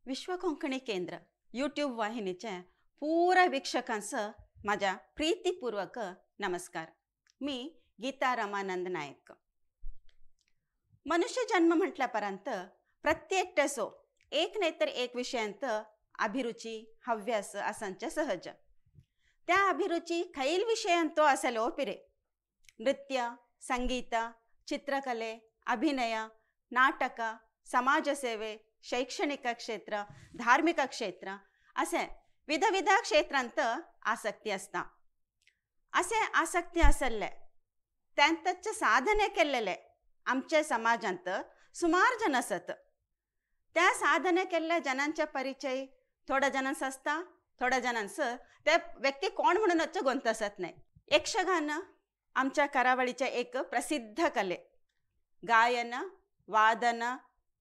विश्व कोंकणी केंद्र यूट्यूब वाहिनीचे पुरा वीक्षकांचं माझ्या प्रीतीपूर्वक नमस्कार। मी गीता रमानंद नायक। मनुष्य जन्म म्हटल्यापर्यंत प्रत्येक टसो एक नाही तर एक विषयांत अभिरुची हव्यास असांचे सहज। त्या अभिरुची खैल विषयांतो असेल ओपिरे नृत्य, संगीत, चित्रकले, अभिनय, नाटक, समाजसेवे, शैक्षणिक क्षेत्र, धार्मिक क्षेत्र असे विध क्षेत्रांत आसक्ती असता। असे आसक्ती असले त्यांतच साधने केलेले आमच्या समाजांत सुमार जन असत। त्या साधने केलेल्या जनांचा परिचय थोड्या जणांचा असता, थोड्या जणांचं त्या व्यक्ती कोण म्हणूनच गोंत असत नाही। यक्षगान आमच्या करावळीच्या एक प्रसिद्ध कले। गायन, वादन,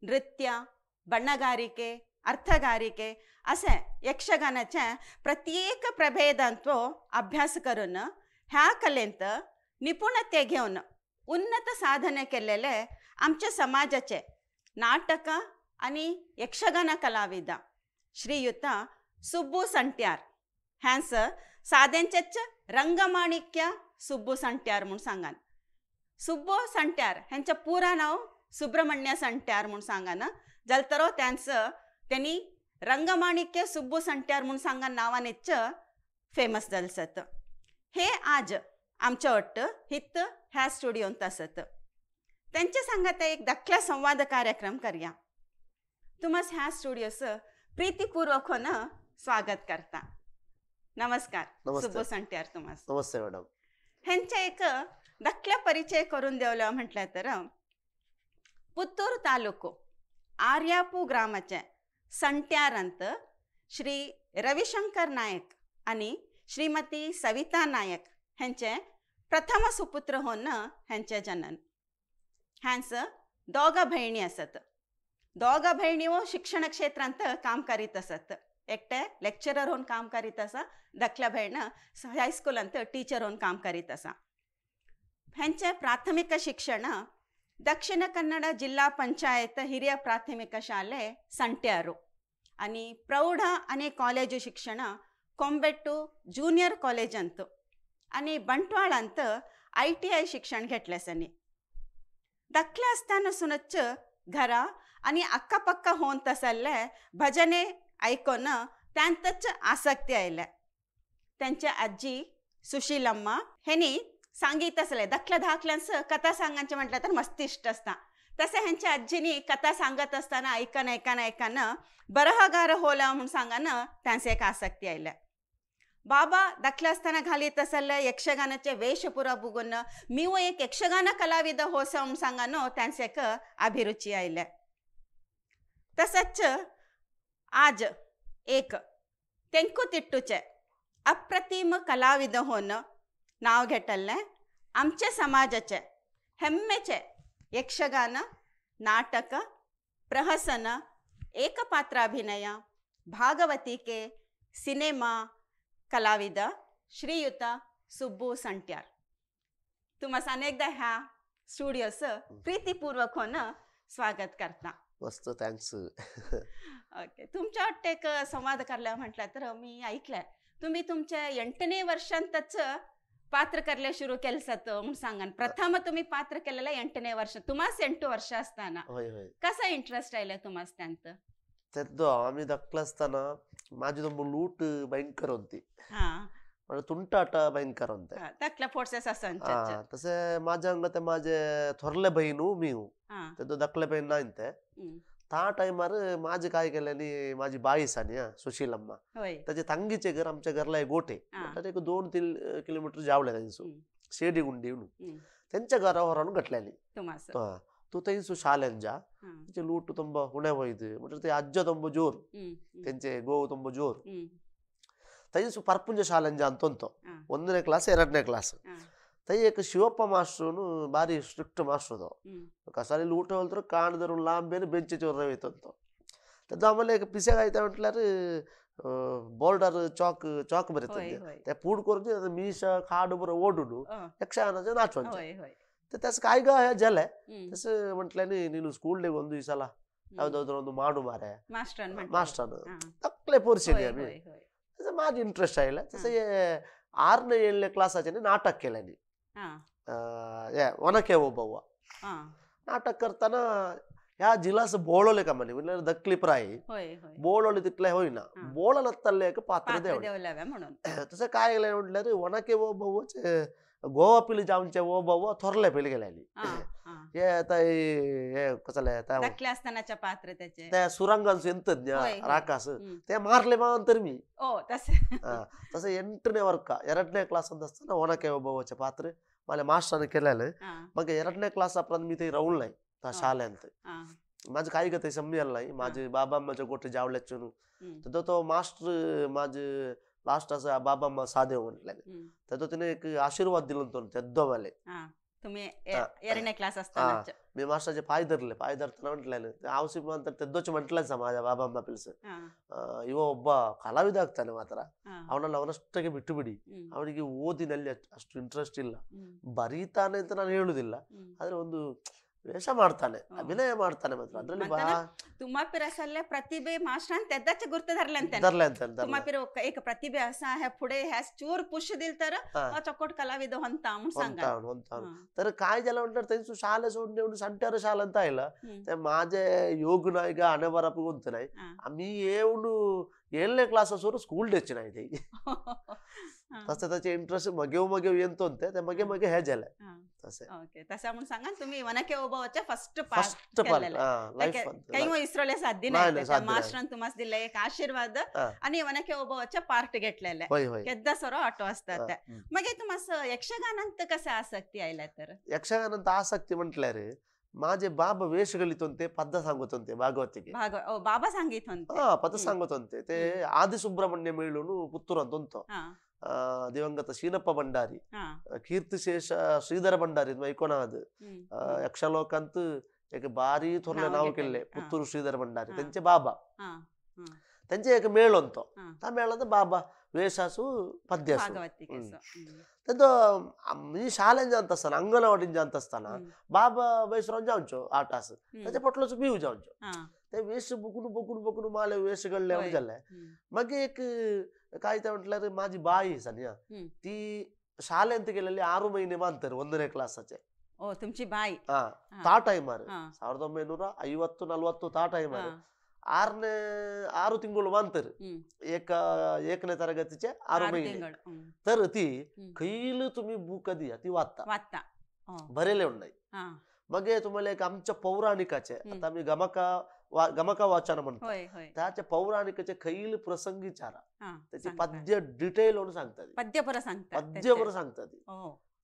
नृत्य, बಣ್ಣगारिके, अर्थगारिके असे यक्षगानाच्या प्रत्येक प्रभेदांतो अभ्यास करून ह्या कलेंत निपुणते घेऊन उन्नत साधने केलेले आमच्या समाजाचे नाटक आणि यक्षगान कलाविद श्रीयुत सुब्बू संट्यार ह्यांस साद्यांचेच रंगमाणिक्य सुब्बू संट्यार म्हणून सांगान। सुब्बू संट्यार ह्यांचं पुरा नाव सुब्रमण्य संट्यार म्हणून सांगान। जलतरो त्यांचं त्यांनी रंगमाणिक्य सुब्बू संट्यार म्हणून सांगा नावानेच फेमस जालसत। हे आज आमच्या वट्ट हित ह्या स्टुडिओंत असत। त्यांच्या सांगात एक दाखला संवाद कार्यक्रम करूया। तुम्हास ह्या स्टुडिओचं प्रीतीपूर्वक होणं स्वागत करता। नमस्कार सुब्बू संट्यार तुम्हास। नमस्ते मॅडम। ह्यांच्या एक दाखला परिचय करून देवला म्हटलं तर पुत्तूर तालुको आर्यापू ग्रामाचे संट्यारांत श्री रविशंकर नायक आणि श्रीमती सविता नायक ह्यांचे प्रथम सुपुत्र होऊन ह्यांचे जनन। ह्यांचं दोघा भयणी असत। दोघा भयणी व शिक्षण क्षेत्रांत काम करीत असत। एकटे लेक्चरर होऊन काम करीत असा, धाकल्या भयण हायस्कूलांत टीचर होऊन काम करीत असा। ह्यांचे प्राथमिक शिक्षण दक्षिण कन्नड जिल्हा पंचायत हिरिय प्राथमिक शाले संट्यारू आणि प्रौढ आणि कॉलेजु शिक्षण कोंबेट्टू ज्युनियर कॉलेजांत आणि बंटवाळांत ITI शिक्षण घेतल्यासनी। धाकले असताना सुनच घरा आणि अक्कापक्का होऊन तसल्ले भजने ऐकून त्यांतच आसक्ती आयल्या। त्यांच्या आजी सुशीलम्मा ह्यांनी सांगित असले धाकल्या धाकल्यांचं कथा सांगायचे म्हटलं तर मस्तिष्क असता। तसे ह्यांच्या आजीनी कथा सांगत असताना ऐकन ऐकन ऐकन बरहगार होला म्हणून सांगान त्यांचे एक आसक्ती आयल्या। बाबा धाकले असताना घालीत असले यक्षगानाचे वेश पुरा बघून मी व एक यक्षगान कलाविद होस म्हणून सांगानो त्यांचे एक अभिरुची आयल्या। तसंच आज एक तेंकुतिट्टूचे अप्रतिम कलाविद होणं नाव घेतले आमच्या समाजाचे हेम्मेचे यक्षगान, नाटक, प्रहसन, एकपात्राभिनय, भागवतिके, सिनेमा कलाविद श्रीयुत सुब्बू संट्यार। तुम्हाला अनेकदा ह्या स्टुडिओचं प्रीतीपूर्वक होणं स्वागत करता। मस्त, thanks. Okay, तुमच्या वाटतं एक संवाद करला म्हटलं तर मी ऐकलंय तुम्ही तुमच्या 8 वर्षांतच पात्र करले सुरू केलं जातं म्हणून सांगा। प्रथम तुम्ही पात्र केलेलं 8 वर्ष, तुम्हाला 8 वर्ष असताना कसा इंटरेस्ट आयला तुम्हाला त्यांत? तेದ್ದು आम्ही धाकलो असताना माझी ತುಂಬ लूट भयंकर होती, म्हणजे तुंटाट भयंकर होते। धाकल्या फोर्सेस असं तसे माझ्या अंग ते माझे थोरले बहीण मी तेದ್ದು धाकले बहीण नाही ते त्या टायमार माझे काय केल्याने माझी बाई सानी सुशीलम्मा त्याचे ತಂಗಿचे घर आमच्या घरला एक गोटे एक 2-3 किलोमीटर जावले त्यांचं शेडी गुंडी म्हणून त्यांच्या घरावर आणून घटल्याने तू त्यांचं शाळेंजा त्यांचे लूट ತುಂಬ ಹುಣೆ ಹೋಯ್ತು म्हणजे ते अज्ज ತುಂಬ जोर त्यांचे गो ತುಂಬ जोर त्यांचं ಪರ್ಪುಂಜ ಶಾಲೆಂಜ ಅಂತಂತು 1ನೇ ಕ್ಲಾಸ್ 2ನೇ ಕ್ಲಾಸ್ ತೈ ಏಕ ಶಿವಪ್ಪ ಮಾಸ್ಟ್ರು ಭಾರಿ ಸ್ಟ್ರಿಕ್ಟ್ ಮಾಸ್ಟ್ರು ಕಸಾಲಿ ಊಟ ಹೋಲ್ತರು ಕಾಣದರು ಲಾಂಬೇನು ಬೆಂಚ್ ಚೋರ್ರವಿತ್ತಂತ ತದ್ದು ಆಮೇಲೆ ಪಿಸೆಗ್ ಆಯ್ತಾ म्हटल्यार बोर्डर ಚಾಕ್ ಚಾಕ್ ಬರ್ತದೆ ते पूड करून मीश खाड बरं ओढून यक्षगानाचे नाचवांचे तर त्याचं काय ग हे झालंय तसं म्हटलं नाही नीನು स्कूल ಒಂದು ಈ ಸಲ ಯಾವ್ದಾದ್ರು ಒಂದು ಮಾಡು ಮಾರೆ ಮಾಸ್ಟರ್ ತಕ್ಕಲೆ ಪೋರ್ಸಿನಿ आम्ही. तसं माझं इंटरेस्ट आयला. तसं 6ನೇ 7ನೇ क्लासाचे नाटक केल्याने वनके ओबव्वा नाटक करताना ह्या जिलास बोळवले का म्हणे म्हणजे दकली प्राय बोळवले तितले होईना बोळनत्तल्ले एक पात्र देवले म्हणून. तसं काय केलं म्हटलं रे वनके ओबव्वचे गोवा पिली जाऊनचे ओबव्वा थोरले पिली गेल्यानी हे आता हे कसं धाकले असतानाच्या पात्र त्याचे त्या सुरांगांचं ಎಂತದ್ ರಾಕಾಸ್ ते मारले मांतर मी तसं 8ನೇ ವರ್ಗ 2ನೇ क्लास ಅಂತ असताना ಒನಕೆ ओबव्वाचे पात्र मला मास्टरने केलेलं. मग 2ನೇ क्लास आपण मी ते राहून नाही त्या शाळेंत माझं काही गते समजेल नाही. माझे बाबा माझ्या गोटे जावल्याचून तर तो मास्टर माझे लास्ट असं बाबा सादेव म्हटले तर तिने एक आशीर्वाद दिला तो तेद्दो मला. तुम्ही 2ನೇ क्लास असताना मी मास्टरचे पाय धरले. पाय धरताना म्हटलेलं आवशी नंतर तेद्दोच म्हटलंच माझ्या बाबांना पिल्स ಇವ ಒಬ್ಬ ಕಲಾವಿದ ಆಗ್ತಾನೆ ಮಾತ್ರ, ಅವನಲ್ಲಿ ಅವನಷ್ಟಕ್ಕೆ ಬಿಟ್ಟು ಬಿಡಿ, ಅವನಿಗೆ ಓದಿನಲ್ಲಿ ಅಷ್ಟು ಇಂಟ್ರೆಸ್ಟ್ ಇಲ್ಲ, ಬರೀತಾನೆ ಅಂತ ನಾನು ಹೇಳುದಿಲ್ಲ, ಆದ್ರೆ ಒಂದು ವೇಷ ಮಾಡ್ತಾನೆ, ಅಭಿನಯ ಮಾಡ್ತಾನೆ ಮಾತ್ರ. ಅದ್ರಲ್ಲಿ तुम्हा असले प्रतिभे मास्टरान तेद्दाच गुर्त धरले धरले ಅಂತ तुम्हा एक प्रतिभे असा ह्या पुढे ह्या चूर पुश दिल तर चकोट कलाविद होता म्हणून सांगा होता. तर काय झालं म्हटलं त्यांचं शाळे सोडून येऊन संट्यार शाळा ಅಂತ ಇಲ್ಲ ते माझे योग नाही का हणे बरप नाही आम्ही येऊन 7ನೇ क्लास असोर स्कूल डेचे नाही ते तसं त्याचे इंटरेस्ट मगेव मगेव येतो ते मगे मगे हे झालं तसे. ओके तसं म्हणून सांगा तुम्ही वनके ओबव्वाचे फर्स्ट फर्स्ट लाईफ काही विसरले साध्य नाही. मास्टरान तुम्हाला दिले एक आशीर्वाद आणि वनके ओबव्वाचे पार्ट घेतलेले केद्दा सरो आटो असतात. मग तुम्हाला यक्षगानांत कसं आसक्ती आयला? तर यक्षगानांत आसक्ती म्हटल्यार माझे बाबा ವೇಷಗಳಿತ್ತಂತೆ ಪದ सांगतಂತೆ ಭಾಗವತಿಗೆ ಬಾಬಾ सांगितंತೆ ಪದ सांगतಂತೆ ते ಆದಿ ಸುಬ್ರಹ್ಮಣ್ಯ ಮೇಳುನು ಪುತ್ತೂರು ಅಂತ ಉಂಟು. ದಿವಂಗತ ಶೀನಪ್ಪ ಭಂಡಾರಿ, ಕೀರ್ತಿಶೇಷ ಶ್ರೀಧರ ಭಂಡಾರಿ ಐಕೋನಾದ್ ಯಕ್ಷಲೋಕ ಅಂತ एक ಬಾರಿ ಥೊರ್ಲೆ ನಾವು ಕೆಲ್ಲೆ ಪುತ್ತೂರು ಶ್ರೀಧರ ಭಂಡಾರಿ त्यांचे ಬಾಬಾ त्यांचे एक ಮೇಳ ಉಂಟು. ಆ ಮೇಳ ಅಂದ್ರೆ ಬಾಬಾ ವೇಷಾಸು ಪದ್ಯಾಸು तेंतो मी शाळेन जात असताना अंगणवाडीन जात असताना बाबा बैसरावन जावचो आटास त्याच्या पोटलोचो बिव जावचो ते वेश बघून बघून बघून माले वेश घडले जाले. मग एक काय ते म्हटल्यार माझी बाई सानिया ती शाळेंत गेलेली 6 महिने मानतर 1ನೇ क्लासाचे. तुमची बाई हा ता टायमार 1950 40 ता टायमार 6 ತಿಂಗಳು मानतर एकನೇ ತರಗತಿचे 6 महिने. तर ती खैल तुम्ही बुक दिया ती वाचता वाचता बरेले नाही. मग तुम्हाला एक आमच्या पौराणिकाचे आता मी गमका गमका वाचन म्हणतो त्याच्या पौराणिकाचे खैल प्रसंगी चारा त्याची पद्य डिटेल म्हणून सांगतात, पद्यपर सांगतात, पद्यपर सांगतात.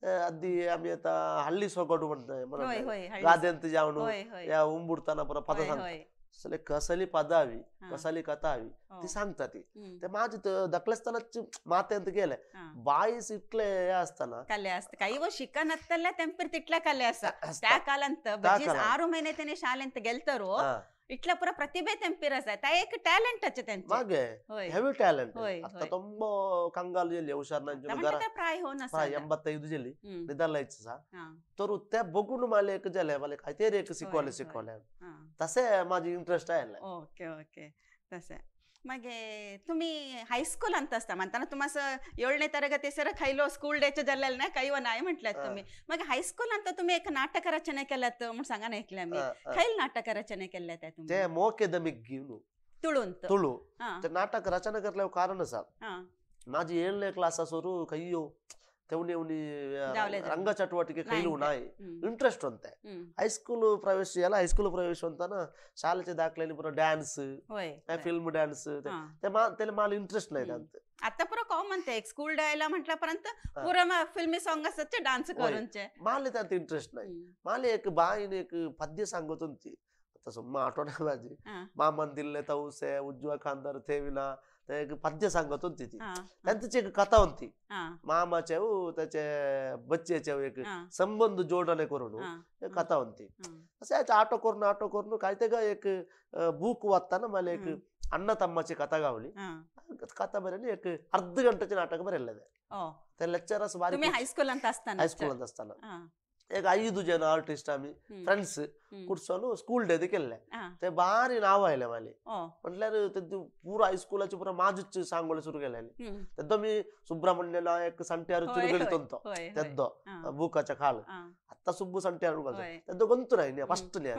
अगदी आम्ही आता हल्ली सोगडू म्हणतोय गाद्यांत जाऊन या उंबुडताना परत पद सांगतात, कसली पद हवी कसली कथा हवी ती सांगतात ती. ते माझी दखलस्ताना माते ಅಂತ गेले बाईस इतले असताना कले असत काही व शिकनत्तಲ್ಲ तेंपर तितला कले असा त्या कालांत 6 महिने त्याने शाळेंत गेलतरो इतला पुरा प्रतिभे तेंपीर असा त्या एक टॅलेंट अचे त्यांचे मागे हेवी टॅलेंट. आता ತುಂಬಾ ಕಂಗಾಲು ಜಲ್ಲಿ हुशार नाही प्राय हो नसा 85 जल्ली निदालायचं सा तर त्या बघून मला एक झाले मला काहीतरी एक शिकवले शिकवले तसे माझी इंटरेस्ट आहे. ओके ओके तसे मग तुम्ही हायस्कूल ಅಂತ असता म्हणताना तुम्हाला 7ನೇ ತರಗತಿ सर खैलो स्कूल डेचे जल्लेल ना काही नाही म्हटलं तुम्ही. मग हायस्कूल ಅಂತ तुम्ही एक नाटक रचना केलात म्हणून सांगा ना ऐकलं मी, खैल नाटक रचना केलं त्या तुम्ही? ते मोके दमिग्गी तुळून तुळू ते नाटक रचना करल्यावर कारण असा माझी 7ನೇ क्लास असोरू खैयो तेवढी एवढी रंग ಚಟುವಟಿಕೆ खैलू नाही इंटरेस्ट होते. हायस्कूल प्रवेश याला हायस्कूल प्रवेश होता शाळेचे दाखल्याने पुरा डान्स फिल्म डान्स त्याला मला इंटरेस्ट नाही त्यांचं. आता पुरा कॉमन ते स्कूल डायला म्हटल्यापर्यंत पुरा फिल्मी सॉंग असतात डान्स करूनचे मला त्यात इंटरेस्ट नाही. मला एक बाईने एक पद्य सांगत होती आता सुम्मा आठवण माझी मामन दिले तौसे उज्ज्व खांदर ठेविना ते एक पद्य सांगत होती ती त्यांची एक कथा होती मामाचे त्याचे बच्चेचे एक संबंध जोडणे करून एक कथा होती. असे आटो करून आटो करून काय ते एक बुक वाचताना मला एक अण्णा तम्माची कथा गावली कथा बरेली एक अर्ध घंट्याचे नाटक बरेल ते लेक्चर असं हायस्कूलांत असताना हायस्कूलांत असताना एक 5 ಜನ ಆರ್ಟಿಸ್ಟ್ ಆಮಿ ಫ್ರೆಂಡ್ಸ್ ಕುಡ್ಸೋನು ಸ್ಕೂಲ್ ಡೇದಕ್ಕೆಲ್ಲ ते ಬಾರಿ ನಾವಾಯ್ಲೆ ಮಾಲಿ म्हटल्यार तेद्दो पूरा हायस्कुलाचे पुरा माजूच सांगोळे सुरू केलेले तेद्दो मी सुब्रमण्य नायक संट्यार चुरुगलितंतो तेद्दो बूकाच्या काळ आत्ता सुब्बू संट्यार तेद्दो गोंतू नाही फस्ट न्ही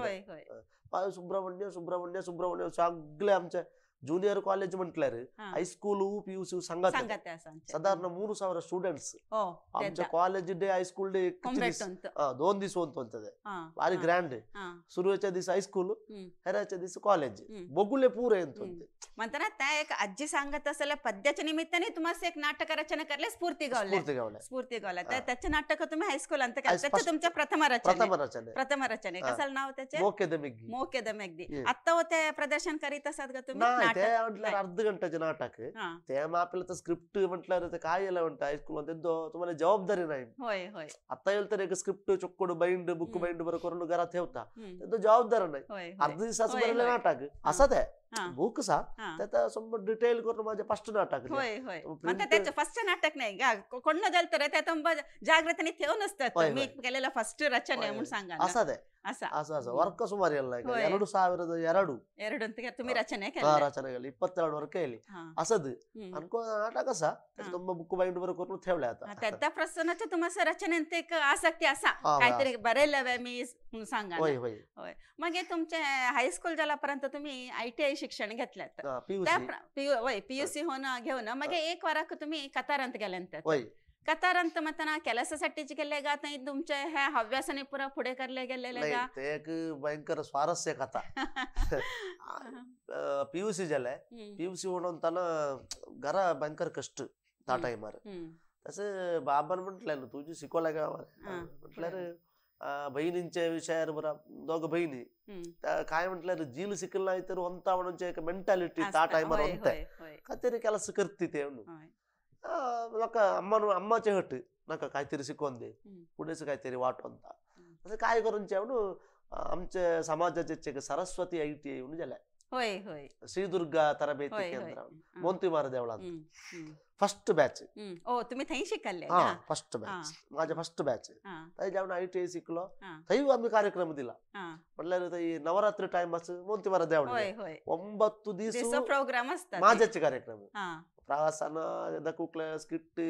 सुब्रमण्य सुब्रमण्य सुब्रमण्य सगळे आमचे ज्युनियर कॉलेज म्हटल्यार हायस्कूल पीयूसी सांगत साधारण 3000 स्टुडंट्स आमच्या college day high school day 2 दिवस होत भारी ग्रँड सुरुवेच्या दिवस हायस्कूल हेराच्या दिवस कॉलेज बघुले पुरे म्हणताना त्या एक आजी सांगत असलेल्या पद्याच्या निमित्ताने तुम्हाला एक नाटक रचना करले स्फूर्ती गावले स्फूर्ती गावल्या त्याचे नाटक तुम्ही हायस्कूल त्याचं तुमच्या प्रथम रचना प्रथम रचना कशाला नाव त्याचे मोकेद मेग्दी आता होते प्रदर्शन करीत असत का तुम्ही ते म्हटल्यार अर्ध घंट्याचे नाटक ते आपल्याला स्क्रिप्ट म्हटल्यार काय येला म्हणता हायस्कूल तुम्हाला जबाबदारी नाही आता येईल तर एक स्क्रिप्ट चोक्कोड बाइंड बुक बाइंड बरं करून घरात ठेवता जबाबदारी नाही अर्ध दिवसाचं बरं नाटक असं ते बुक सा त्याचा समोर डिटेल करून माझे फर्स्ट नाटक त्याचं फर्स्ट नाटक नाही का कोण झालं तर त्या ತುಂಬ ಜಾಗೃತನೆ ठेवून असतात मी केलेलं फर्स्ट रचನೆ म्हणून सांगा असं ते असं असं वर्क ಸುಮಾರು ಎಲ್ಲ 2002 ಎರಡು ಅಂತ तुम्ही ರಚನೆ ರಚನೆ केली 22 वर्क केली असं ಅನ್ಕೋ नाटक असा ತುಂಬ बुक बाइंड बरं करून ठेवले आता त्या प्रसन्नाच्या तुम्हाला रचनेत एक आसक्ती असा काहीतरी बरेलवे मी म्हणून सांगा होय होय मग तुमचे हायस्कूल झाल्यापर्यंत तुम्ही ITI शिक्षण घेतलं PUC होणं घेऊन मग एक वाराक तुम्ही कतारांत गेल्यानंतर कतारांत म्हणताना ಕೆಲಸसाठीच गेले का नाही तुमच्या ह्या हव्यासाने पुरा पुढे करले गेलेले का ते एक भयंकर स्वारस्य कथा PUC झालंय PUC होणताना घरा भयंकर कष्ट त्या टाइमार तसं बाबान म्हटलं तुझी शिकवला का म्हटलं रे बहिणींच्या विषयावर बरं दोघं बहिणी काय म्हटलं जील शिकल नाही तर होता म्हणून एक मेंटॅलिटी त्या टाइमार होते काहीतरी ಕೆಲಸ करते ते म्हणून नका अम्माचे हट नका काहीतरी शिकवून दे पुढेच काहीतरी वाट होता असं काय करून म्हणून आमच्या समाजाचे सरस्वती ITI म्हणून झालंय श्रीदुर्गा तरबेती केंद्र मोंतीमार देवळात फर्स्ट बॅच तुम्ही थंय शिकले हा फर्स्ट बॅच माझ्या फर्स्ट बॅच थंय जाऊन ITI शिकलो थंय आम्ही कार्यक्रम दिला म्हटल्यार थंय नवरात्री टाइम असं मोंतीमार देवळ 9 दिवस प्रोग्राम असतात माझ्याचे कार्यक्रम प्रवासाना दकुकले स्किट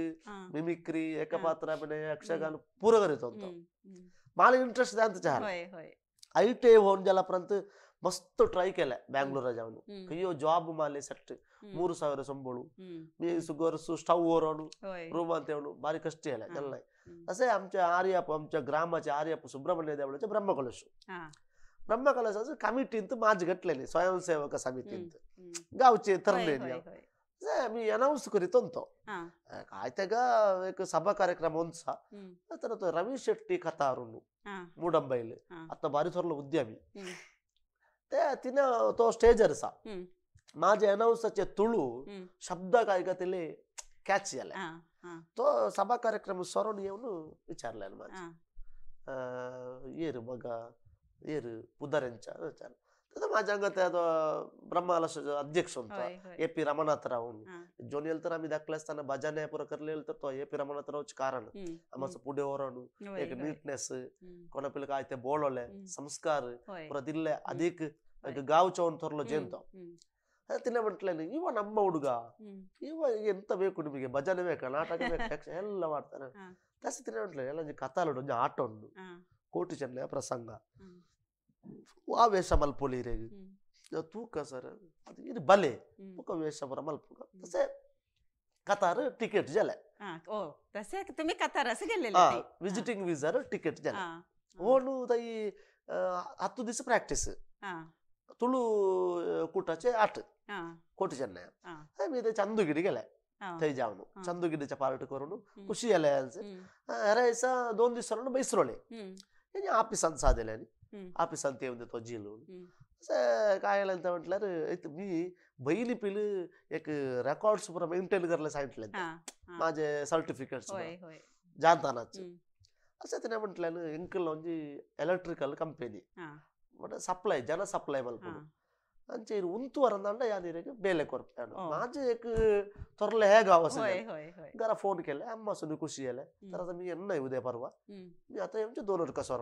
मिमिक्री एकपात्र अभिनय यक्षगान पुरं करीत होतो मला इंटरेस्ट द्या चाहला ITI होऊन गेल्यापर्यंत मस्त ट्राय केलाय बँगलोरला जाऊन अय्यो जॉब माले सेट 3000 संबळू मी सुगरसु स्टव ओरणू रूम ಅಂತ ಹೇಳು ಭಾರಿ ಕಷ್ಟ ಇಲ್ಲ ಎಲ್ಲ असे आमच्या आर्याप आमच्या ग्रामाचे आर्याप सुब्रमण्य देवळाचे ब्रह्मकलश ब्रह्मकलशाचं कमिटींत माझ घटलेले स्वयंसेवक समितींत गावचे ठरलेले मी अनाऊन्स करीत होतो काय ते का एक सभा कार्यक्रम होता तर तो रवी शेट्टी कथारून मूडंबैल आता भारी थोरलं उद्यमी ते तिनं तो स्टेजर सा माझे अनाऊन्सचे तुळू शब्द काय का तिले कॅच झाले तो सभा कार्यक्रम सरून येऊन विचारले माझे येर बघा येर पुदाऱ्यांच्या विचार तर माझ्या अंगात ब्रह्मालशाचा अध्यक्ष होता AP Ramanathrao जोनियल तर आम्ही दाखले असताना भजन पुरं करलेलं तर तो AP रमनाथरावचे कारण आमचं पुढे ओरणू एक नीटनेस कोणा काय ते बोलवले संस्कार पुरा दिले अधिक गावच्या थोरलो जेंतो तिने म्हटलं ಇವ ನಮ್ಮ ಹುಡುಗ ಇವ ಎಂತ ಬೇಕು ನಿಮಗೆ ಭಜನೆ ಬೇಕಾ ನಾಟಕ ಬೇಕಾ ಎಲ್ಲ ಮಾಡ್ತಾನೆ ತಸ ತಿನ್ನೆ म्हटलं ಎಲ್ಲ ಕಥಾಲುಡು ಒಂಜಿ ಆಟ ಉಂಡು ಕೋಟಿ ಚೆನ್ನಯ ಪ್ರಸಂಗ ಆ ವೇಷ ಮಲ್ಪೊಲಿ ತೂಕ ಸರ್ ಅದು ಇದು ಬಲೆ ಬೊಕ ವೇಷ ಪೂರ ಮಲ್ಪುಗ तसे कतार तिकीट झाले तसे तुम्ही कतार असं गेलेले विजिटिंग विजार तिकीट झाले होणू ताई 10 दिवस प्रॅक्टिस तुळू कुटाचे 8 कोटी ಚೆನ್ನಯ मी ते चंदुगिरी गेले थंय जावन चंदुगिरीच्या पार्ट करून खुशी जाले हेरा 2 दिवसांनी बैसरोले ऑफिसांत सादेले ऑफिसांत येवन तो झील काय ಅಂತ म्हटल्यार मी बहिणी पिल एक रेकॉर्ड्स पुरा मेंटेन करले सांगितले माझे सर्टिफिकेट्स जाणतानाच असे तिने म्हटल्यान ಎಂಕಲ್ ಒಂಜಿ ಎಲೆಕ್ಟ್ರಿಕಲ್ ಕಂಪನಿ ಬಟ್ ಸಪ್ಲೈ ಜನ ಸಪ್ಲೈ ಮಲ್ಪುಡು ಅಂಚೆ ಉಂತುವರಂದ ಯಾನಿರಿಗೆ ಬೇಲೆ ಕೊರ್ಪೇನು ಮಾಜೆ ಏಕ ತೊರ್ಲೆ ಹೇಗ ಅವಸ ಗರ ಫೋನ್ ಕೇಳೆ ಅಮ್ಮ ಸುನಿ ಖುಷಿ ಅಲ್ಲ ತರದ मी ಎನ್ನ उद्या परवा मी आता आमचे 2 कसं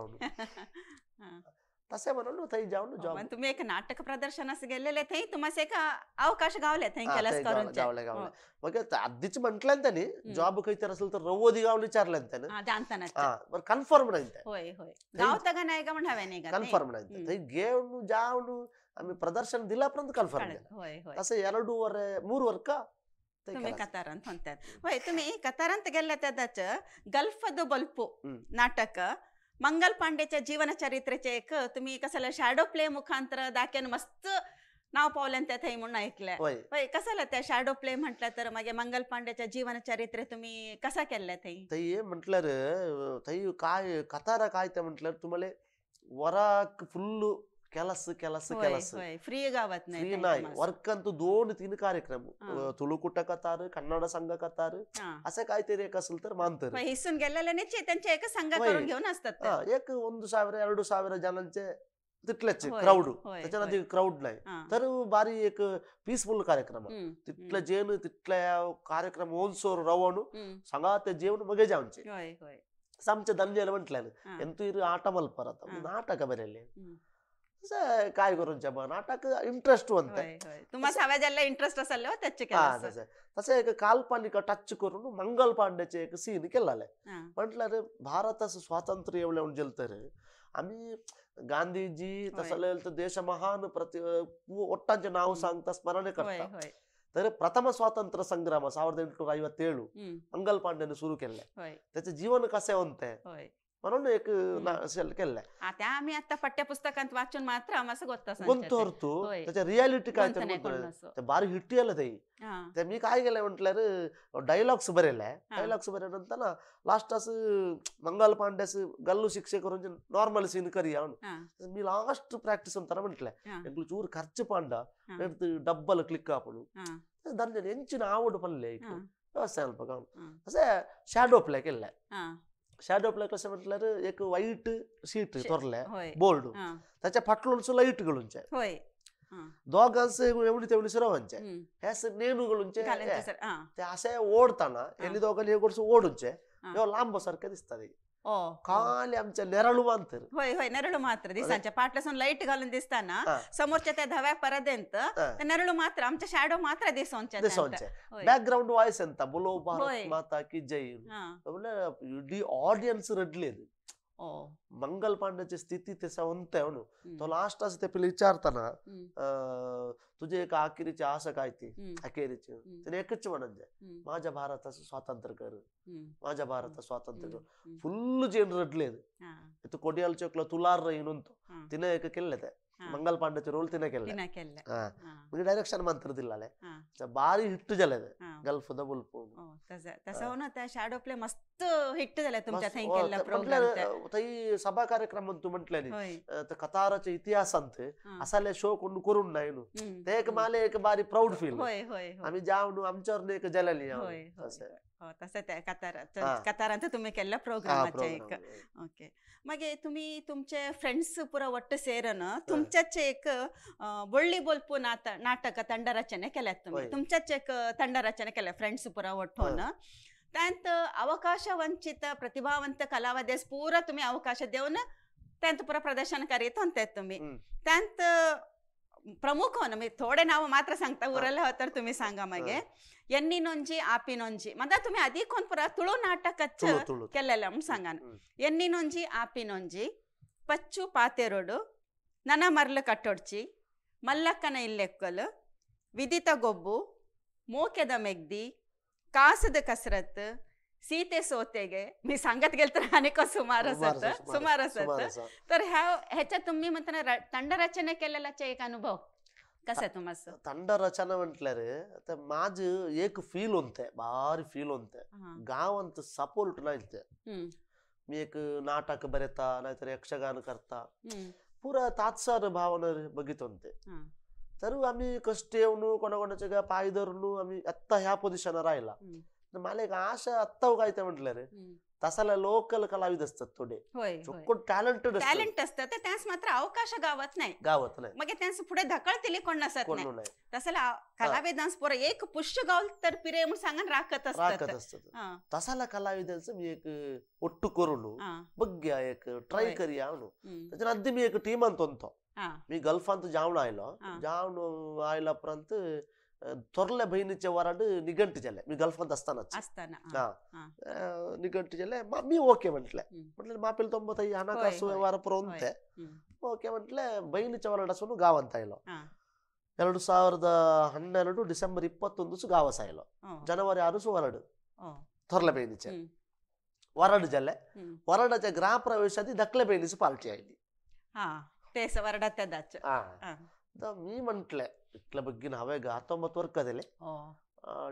तसे म्हणून थंय जाऊन जॉब तुम्ही एक नाटक प्रदर्शनास गेलेले थंय तुम्हाला एक अवकाश गावले थंय केलास करून गावले गावले मग आधीच म्हटलं त्यांनी जॉब काहीतरी असेल तर रवोदी गावले विचारलं त्याने जाणताना हा बरं कन्फर्म नाही ते होय होय गावता का नाही का म्हण हवे नाही का कन्फर्म नाही थंय घेऊन जाऊन आम्ही प्रदर्शन दिल्यापर्यंत कन्फर्म झालं होय होय तसे 2.5 3 वर्ष तुम्ही कतारांत म्हणतात होय तुम्ही कतारांत गेल्या त्याच गल्फद बल्पು नाटक मंगल पांडेच्या जीवन चरित्रेचे एक तुम्ही कसला शॅडो प्ले मुखांतर दाखवून मस्त नाव पावल्यान त्या थंय म्हणून ऐकलं होय कसला त्या शॅडो प्ले म्हटलं तर मागे मंगल पांडेच्या जीवन चरित्रे तुम्ही कसा केलं थंय थंय म्हटलं थंय काय कतारा काय ते म्हटलं तुम्हाला वराक फुल ಕೆಲಸ ಕೆಲಸ ಕೆಲಸ फ्री गावात फ्री नाही वर्कंतू 2-3 कार्यक्रम तुळुकुट कतार कन्नड संघ कतार असे काहीतरी एक असेल तर मानतर हिसून गेलेले त्यांचे एक संघ करून घेऊन असतात एक 1,000 2,000 जणांचे तिथलेच क्राऊड त्याच्यानंतर क्राऊड नाही तर बारी एक पीसफुल कार्यक्रम तिथलं जेवण तिथल्या कार्यक्रम ओनसोर रवणू सांगा ते जेवण मगे जाऊनचे आमच्या दंजेला म्हटलं ಎಂತೂ ಆಟ ಮಲ್ಪರ ನಾಟಕ ಬರೆಯಲಿ काय करून नाटक इंटरेस्ट म्हणते तुम्हाला सगळ्याला इंटरेस्ट असेल त्याचे तसे एक काल्पनिक टच करून मंगल पांडेचे एक सीन केलाले म्हटलं भारताचं स्वातंत्र्य एवढं जेलतर आम्ही गांधीजी तसं तर देश महान प्रति ಒಟ್ಟಾಂಚೆ नाव सांगता स्मरण करता तर प्रथम स्वातंत्र्य संग्राम 1857 मंगल पांडेने सुरू केले त्याचे जीवन कसे होते म्हणून एक केलं त्या आम्ही आता पाठ्यपुस्तकात वाचून मात्र आम्हाला गोंतोरतो त्याच्या रियालिटी काय ते बारी हिट आलं ते ते मी काय केलं म्हटलं डायलॉग्स बरेले डायलॉग्स बरेनंतर ना लास्ट असं मंगल पांडेस गल्लू शिक्षे करून नॉर्मल सीन करूया मी लास्ट प्रॅक्टिस म्हणताना म्हटलं एक चूर खर्च पांडा डब्बल क्लिक आपण दान ಎಂಚಿನ आवड पडले व्यवसाय असे शॅडो प्ले केलं शॅडो प्ले कसं म्हटलं एक व्हाईट शीट थोरले बोर्ड त्याच्या फाटलोनसो लाईट गळूनचे दोघांचे एवढी तेवढी सुरवांचे हे नेणू गळूनचे ते असे ओढताना एली दोघांनी हे गोडसो ओढूनचे लांब सारखे दिसतात खाली आमच्या नेराळू मात्र होय होय नेरळू मात्र दिसांच्या पाटलासून लाईट घालून दिसताना समोरच्या त्या धव्या परदेंत नेरळू मात्र आमच्या शॅडो मात्र दिसोनचे दिसोनचे बॅकग्राऊंड वॉइस ಎಂತ बोलो भारत माता की जय इडी ऑडियन्स रडले मंगल पांडेची स्थिती तसं होते म्हणून तो लास्ट असं ते पहिले विचारताना तुझे एक अखेरीची आशा काय ती अखेरीची त्याने एकच म्हणत जाय माझ्या भारताचं स्वातंत्र्य कर माझ्या भारतात स्वातंत्र्य कर फुल जेन रडले इथं कोडियाल चौकला तुलार रहीन तिने एक केलं ते मंगल पांडेचे रोल तिने केले म्हणजे डायरेक्शन मंत्र दिलाले बारी हिट झाले गल्फ the बुलपो तसं ना त्या शॅडो प्ले मस्त हिट झाला तुमच्या थंय केला प्रोग्राम थंय सभा कार्यक्रम म्हणतो म्हटल्याने तर कताराचे इतिहासांत असाले शो कोण करून नाही नु ते एक माले एक बारी प्राऊड फील आम्ही जाऊन आमच्यावर एक जलाली तसं तसं त्या कतारांत तुम्ही केला प्रोग्रामाचे एक ओके मागे तुम्ही तुमचे फ्रेंड्स पुरा ಒಟ್ಟು ಸೇರನ तुमच्याच एक ಬೊಳ್ಳಿ ಬೊಲ್ಪು ನಾಟಕ ತಂಡ ರಚನೆ केल्यात तुम्ही तुमच्याच एक ತಂಡ ರಚನೆ केल्या फ्रेंड्स पुरा ಒಟ್ಟೋन त्यांत अवकाश वंचित प्रतिभावंत कलावदेस पूरा तुम्ही अवकाश देऊन त्यांत पुरा प्रदर्शन करीत होते तुम्ही त्यांत प्रमुख हो ना मी थोडे नाव मात्र सांगता उरलं तर तुम्ही सांगा मागे ಎನ್ನಿ ನೊಂಜಿ ಆಪಿ ನೊಂಜಿ ಮತ್ತೆ तुम्ही अधिक ಪುರ ತುಳು ನಾಟಕಚ್ಚ केलेलं म्हणून सांगा ಎನ್ನಿ ನೊಂಜಿ ಆಪಿ ನೊಂಜಿ ಪಚ್ಚು ಪಾತೆರೊಡು ನನ ಮರ್ಲು ಕಟ್ಟೊಡ್ಚಿ ಮಲ್ಲಕ್ಕನ ಇಲ್ಲೆಕ್ಕಲು ವಿದಿತ ಗೊಬ್ಬು ಮೋಕೆದ ಮೆಗ್ದಿ ಕಾಸದ ಕಸರತ್ सीते सोतेगे मी सांगत गेल तर अनेक सुमार असत सुमार असत तर ह्या ह्याच्यात तुम्ही म्हणताना ತಂಡ रचನೆ केलेलाचा एक अनुभव कसा तुम्हाला ತಂಡ रचना म्हटल्यार तर माझ एक फील होते भारी फील होते गावांत सपोर्ट नाही ते मी एक नाटक बरेता नाहीतर यक्षगान करता पुरा तात्सार भावना बघित होते तर आम्ही कष्ट येऊन कोणाकोणाच्या पाय धरून आम्ही आत्ता ह्या पोझिशनवर राहिला मला एक आशा आत्ता काय ते म्हटलं रे तसाला लोकल कलाविद असतात थोडे टॅलेंटेड टॅलेंट असतात, त्यास मात्र अवकाश गावत नाही, गावत नाही. मग त्यांचं पुढे धकळतील कोण नसत नाही. तसला कलाविदांस पोरं एक पुष्य गावल तर पिरे म्हणून सांगून राखत असतात. तसाला कलाविदांचं मी एक ಒಟ್ಟು करून बघ्या एक ट्राय करूया म्हणून त्याच्या आधी मी एक टीम आणतो. मी गल्फांत जाऊन आयलो, जाऊन आयला उपरांत थोरल्या बहिणीचे वराड निघंट जाले. मी गल्फांत असतानाच असताना निघंट जाले. मी ओके म्हटले, म्हटलं मापेल ತೊಂಬತ್ತೈ ಹಣಕಾಸು ವ್ಯವಹಾರ ಪುರ ಓಕೆ म्हटले. बहिणीच्या वराड असून गावांत आयलो. 2012 ಡಿಸೆಂಬರ್ 21 गावास आयलो. जनवरी 6 वराड थोरल्या बहिणीचे वराड जाले. वराडाच्या गृहप्रवेशात धाकल्या बहिणीची पार्टी आयली. मी म्हटले इतल्या बग्गीन हांवें गा 19 वर्क दिले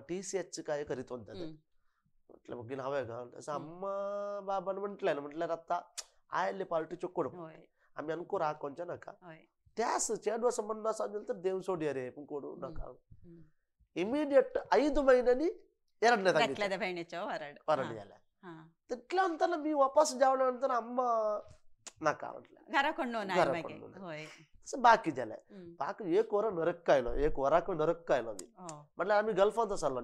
TCH काय करीत होते म्हटलं बग्गीन हांवें गा. तसं अम्मा बाबान म्हटलें, म्हटल्यार आतां आयले पार्टी चोकोड आमी अनकोर आकोवचे नाका. त्यास चेडवा संबंध आसा तर देव सोडया रे पूण कोडू नाका. इमिडिएट 5 महिन्यांनी ಎರಡನೇ वराड जाले. तितल्या नंतर मी वापस जावल्या नंतर अम्मा नाका म्हटलं घरा बाकी जाले. बाकी एक वर नरक आयलो, एक वराक नरक आयलो मी. म्हटल्यार आमी गल्फांत आसलो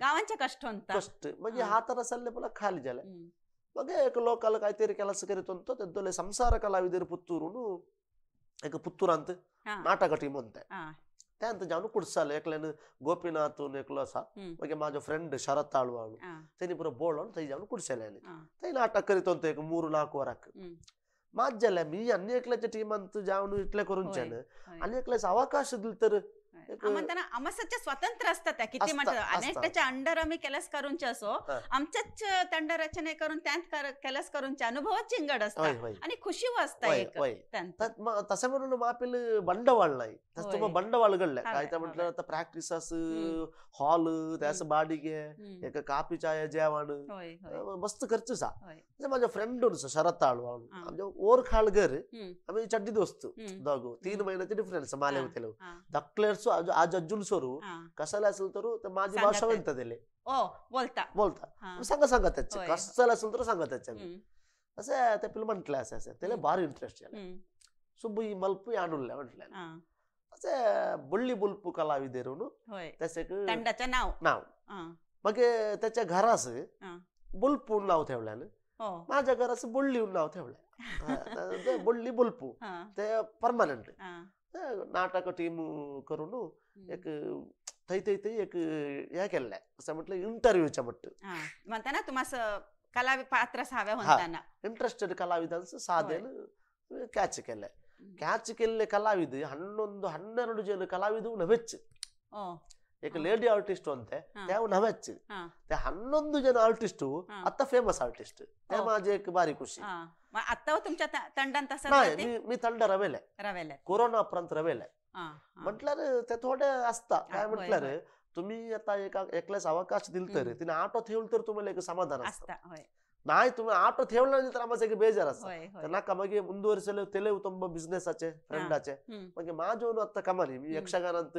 गावांचे कष्ट कष्ट मागीर हा तर आसले पळय खाली जाले. मागीर एक लोकल कांयतरी ಕೆಲಸ करीत होतो तेद्दोले संसार कलाविदेर पुत्तूरून एक पुत्तूरांत नाटक टीम होते त्यांत जावन कुडसाले. एकल्यान गोपीनाथ एकलो आसा, मागीर म्हाजो फ्रेंड शरत आळवाळू तेणी पुरो बोळोन थंय जावन कुडसेले. थंय नाटक करीत होतो एक 3-4 वराक. मात जालें मी आनी एकल्याच्या टिमांत जावन इतलें करूनचें आनी एकल्याच अवकाश दिल तर आमच्या स्वतंत्र असतात किती म्हणतात अनेकट्याच्या अंडर आम्ही केलंच करूनचे असो आमच्याच तंड रचने करून त्यात केलंच करूनचे अनुभवच चिंगड असतात आणि खुशी असता एक. तसं म्हणून मापेल बंडवाळ नाही, तसं तुम्हाला बंडवाळ घडलं काय तर म्हटलं आता प्रॅक्टिस हॉल त्यास बाडिगे एक कापी चाय जेवण मस्त खर्च सा. माझ्या फ्रेंड शरत आळू आमच्या ओर खाळगर आम्ही चड्डी दोस्त दोघ 3 महिन्याचे डिफरन्स माले होते धाकलेर्स आज अज्जुन सोरू कसाला असेल तर माझी भाषा म्हणतात त्याले बोलता बोलता सांगा सांगा त्याचे कसाला असेल तर सांगा त्याच्या असं ते पिल म्हटलं असं असं त्याला भारी इंटरेस्ट झाला. सुब्बू मल्पू आणून म्हटलं असे बळ्ळी बुलपू कलाविदेरून त्याचे नाव नाव मग त्याच्या घरास बुलपू नाव ठेवल्यानं माझ्या घरास बळ्ळी नाव ठेवलं बळ्ळी बुलपू ते परमनंट नाटक टीम करून एक थंय थंय थंय एक हे केल्लें असं म्हटलं इंटरव्यूच्या मट्ट म्हणताना तुम्हाला कला पात्र हव्या म्हणताना इंट्रेस्टेड कलाविदांचं साधेन कॅच केले. कॅच केल्ले कलाविद 11-12 जन कलाविद नव्हेच. एक लेडी आर्टिस्ट अंते ते नव्हेच. ते 11 जन आर्टिस्ट आता फेमस आर्टिस्ट ते माझे एक भारी खुशी. आता तुमच्या तंडांत नाही मी तंड रवेले रवेले कोरोना उपरांत रवेले म्हटल्यार ते थोडे असता काय म्हटल्यार तुम्ही आता एकल्यास अवकाश दिल तर तिने आटो ठेवलं तर तुम्हाला एक समाधान असता. नाही तुम्ही आटो ठेवलं नाही तर आम्हाला एक बेजार असता नाका. मागीर ಮುಂದುವರಿಸಲು ತೆಲೆವು ತುಂಬ बिझनेस आचे फ्रेंडाचे मागीर माझो आता कमानी मी यक्षगानांत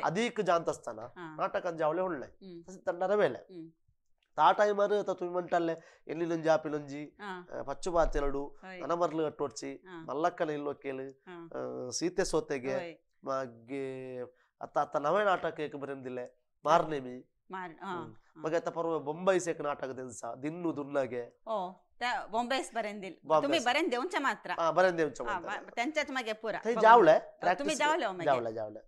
अधिक जाणत असताना नाटकांत जावले म्हणले तसं तंडा रवेले. ಆ ಟೈಮರ್ तुम्ही म्हणटाले ಎಲ್ಲಿನೊಂಜಿ ಆಪಿಲೊಂಜಿ ಪಚ್ಚು ಬಾತೆರಡು ಅನಮರ್ಲು ಕಟ್ಟೋಡ್ಸಿ ಮಲ್ಲಕ್ಕನ ಇಲ್ಲೊಕ್ಕೇಲು ಸೀತೆ ಸೋತೆಗೆ मागे आता आता नवे नाटक एक बरें मारनेमी मग आता परवा बॉम्बेस एक नाटक त्यांचा दिन्नू दुन्नागे बॉम्बेस बरें दिल तुम्ही बरें देऊनच्या मात्र बरें देऊनच्या त्यांच्याच मागे पुरा थंय जावले तुम्ही जावले जावले जावले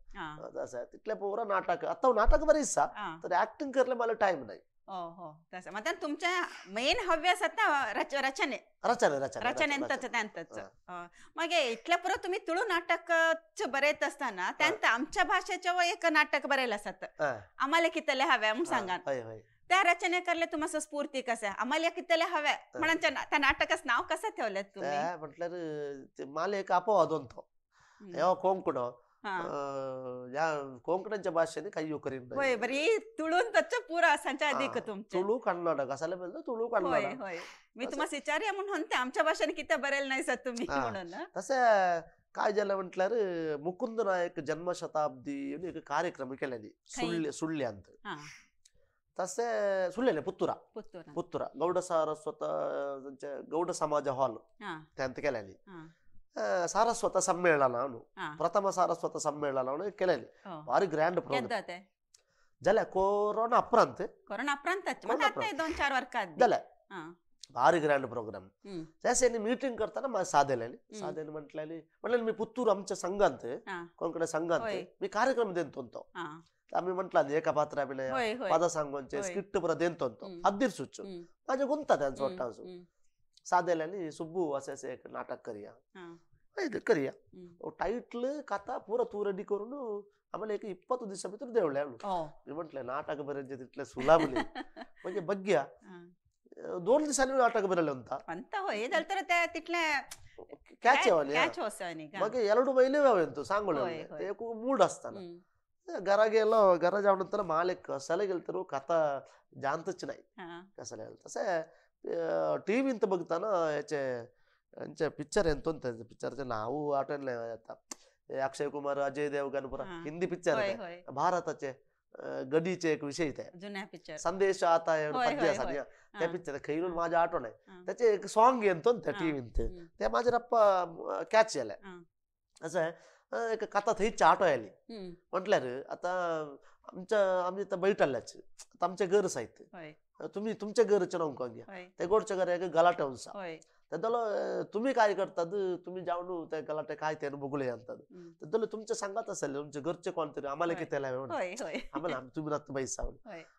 तसं तितले पुरा नाटक आता नाटक बरें दिसता तर ऍक्टिंग करले मला टाइम नाही. हो हो तसं मग तुमच्या मेन हव्यास आता रचने रचने रचने रचनेंतच त्यांतच. मग इतल्या पुरो तुम्ही तुळू नाटक बरयत असताना त्यांत आमच्या भाषेच्या एक नाटक बरयलं असत आम्हाला कितले हव्या म्हणून सांगा त्या रचने करले तुम्हाला स्फूर्ती कसं आम्हाला कितले हव्या म्हणून त्या नाटकाचं नाव कसं ठेवलं तुम्ही? म्हटलं मला एक अपवाद होतो कोंकण या कोंकणाच्या भाषेने काही करीन होय बरी तुळून तच्च पुरा असांच्या अधिक तुमचे तुळू कन्नड कसाला बोलतो तुळू कन्नड. होय मी तुम्हाला विचारूया म्हणून म्हणते आमच्या भाषेने किती बरेल नाही सर तुम्ही म्हणून. तसं काय झालं म्हटल्यार मुकुंद नायक जन्मशताब्दी एक कार्यक्रम केल्यानी सुಳ್ಳಿ सुಳ್ಳಿ ಅಂತ. तसे सुಳ್ಳೆಲೆ ಪುತ್ತೂರ ಪುತ್ತೂರ ಗೌಡ ಸಾರಸ್ವತ ಗೌಡ ಸಮಾಜ ಹಾಲ್ ಅಂತ ಕೆಲಲಿ ಸಾರಸ್ವತ ಸಮ್ಮೇಳನ ಪ್ರಥಮ ಸಾರಸ್ವತ ಸಮ್ಮೇಳನ ಕೆಲಲಿ ಭಾರಿ ಗ್ರ್ಯಾಂಡ್ ಪ್ರೋಗ್ರಾಮ್ ಜಲ ಕೊರೋನಾ ಅಪ್ರಾಂತ ಜಲ ಭಾರಿ ಗ್ರ್ಯಾಂಡ್ ಪ್ರೋಗ್ರಾಮ್ ಜಾಸ್ತಿ ಮೀಟಿಂಗ್ करताना माझ्या साधेल्यानी साधेने म्हटल्यानी म्हटलं मी पुत्तूर आमच्या संघांत कोणकडे संघांत मी कार्यक्रम देतो आम्ही म्हटलं एका पात्र अभिनय पद सांगोंचे स्किट पुरा देतो अद्दीर सुच्चू माझ्या गुंता त्यांचं वाटतं साधेल्यानी सुब्बू असे असे एक नाटक करूया करूया टाइटल कथा पुरा तू रेडी करून आम्हाला एक 20 दिवसा भितर देवले मी म्हटलं नाटक बरेच तिथले सुलाभ म्हणजे बघ्या 2 दिवसांनी नाटक बरले ಅಂತ ಅಂತ होय तर त्या तिथल्या कॅच मग 2 महिने व्हावे सांगोळे एक मूड असताना घरा गेलो घरा जाऊन नंतर माले कसाला गेलं तर कथा जाणतच नाही कसाला गेलं तसे टीव्हींत बघताना याचे यांचे पिक्चर येतो पिक्चरचे नाव आठवण आता अक्षय कुमार अजय देवगण पुरा हिंदी पिक्चर आहे भारताचे गडीचे एक विषय ते संदेश आता पद्य सान्या त्या पिक्चर खैरून माझ्या आठवण आहे त्याचे एक सॉन्ग येतो त्या टीव्हीत ते माझ्या रप्पा कॅच केलंय असं आहे एक कथा थंयच आठवण आली म्हटल्यार आता आमच्या आम्ही आता बैठल्याच आता आमच्या घर साहित्य तुम्ही तुमच्या घरचे नाव घ्या ते गोडच्या घर एक गलाटे उंचा तेदलो तुम्ही काय करतात तुम्ही जाऊन त्या गलाटे काय ते बघूया म्हणतात तेदलो तुमच्या सांगत असेल तुमच्या घरचे कोणतरी आम्हाला किती आम्हाला तुम्ही नत्त बैसा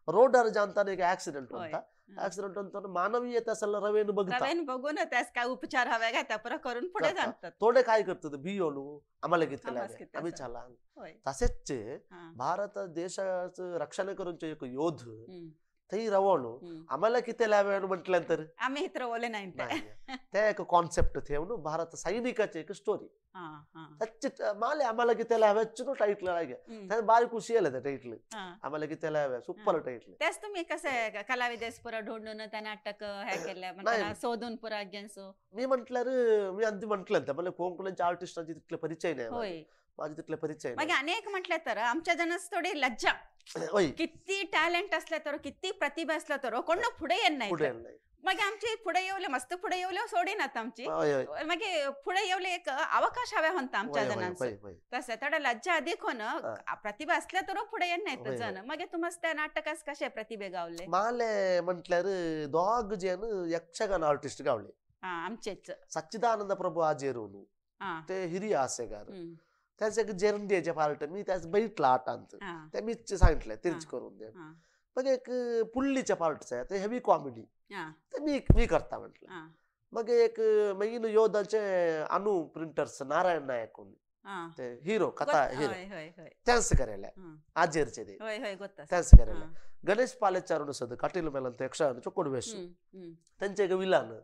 रोडार जाणताना एक ऍक्सिडेंट होता ऍक्सिडेंट होता मानवीयता असेल रवेन बघता बघून त्यास काय उपचार हवे घेता परत करून पुढे जातात थोडे काय करतात बियोलू आम्हाला किती आम्ही चला तसेच भारत देशाचं रक्षण करून एक योद्ध थंय रवलो आम्हाला किती लावे म्हटल्यानंतर आम्ही रवले नाही ते एक कॉन्सेप्ट ठेवून भारत सैनिकाचे एक स्टोरी माले आम्हाला किती लाव्याच टाइटल लागे भारी खुशी आले ते टाइटल आम्हाला किती लाव्या सुपर टाइटल त्याच तुम्ही कसं कलाविदेस पुरा ढोंडून त्या नाटक हे केलं शोधून पुरा मी म्हटल्यार मी अंती म्हटलं मला कोंकणच्या आर्टिस्टांची तिथले परिचय नाही माझे तिथले परिचय मग अनेक म्हटलं तर आमच्या जणांस थोडी लज्जा किती टॅलेंट असलं तर किती प्रतिभा असलं तर कोण पुढे येत नाही मग आमची पुढे येवले मस्त पुढे येवले सोडीनात आमची मग पुढे येवले एक अवकाश हव्या म्हणता आमच्या जणांचं तसं थोडा लज्जा अधिक होणं प्रतिभा असल्या तर पुढे येत नाही जण मग तुम्हाला त्या नाटकास कसे प्रतिभे गावले माले म्हटल्यार दोग जण यक्षगान आर्टिस्ट गावले आमचेच सच्चिदानंद प्रभू आजेरून ते हिरिय हास्यकार त्याच एक जेरंडियाचे पार्ट मी त्याच बैठला आटांत ते मीच सांगितलं तेच करून दे मग एक पुल्लीच्या पार्टच आहे ते हेवी कॉमेडी ते मी मी करता म्हटलं मग एक मैन योधाचे अनु प्रिंटर्स नारायण नायक ते हिरो कथा हिरो त्याच करायला आजेरचे ते त्याच करायला गणेश पालेचारून सद कटील मेलंत यक्षगान चोकोड वेश त्यांचे एक विलान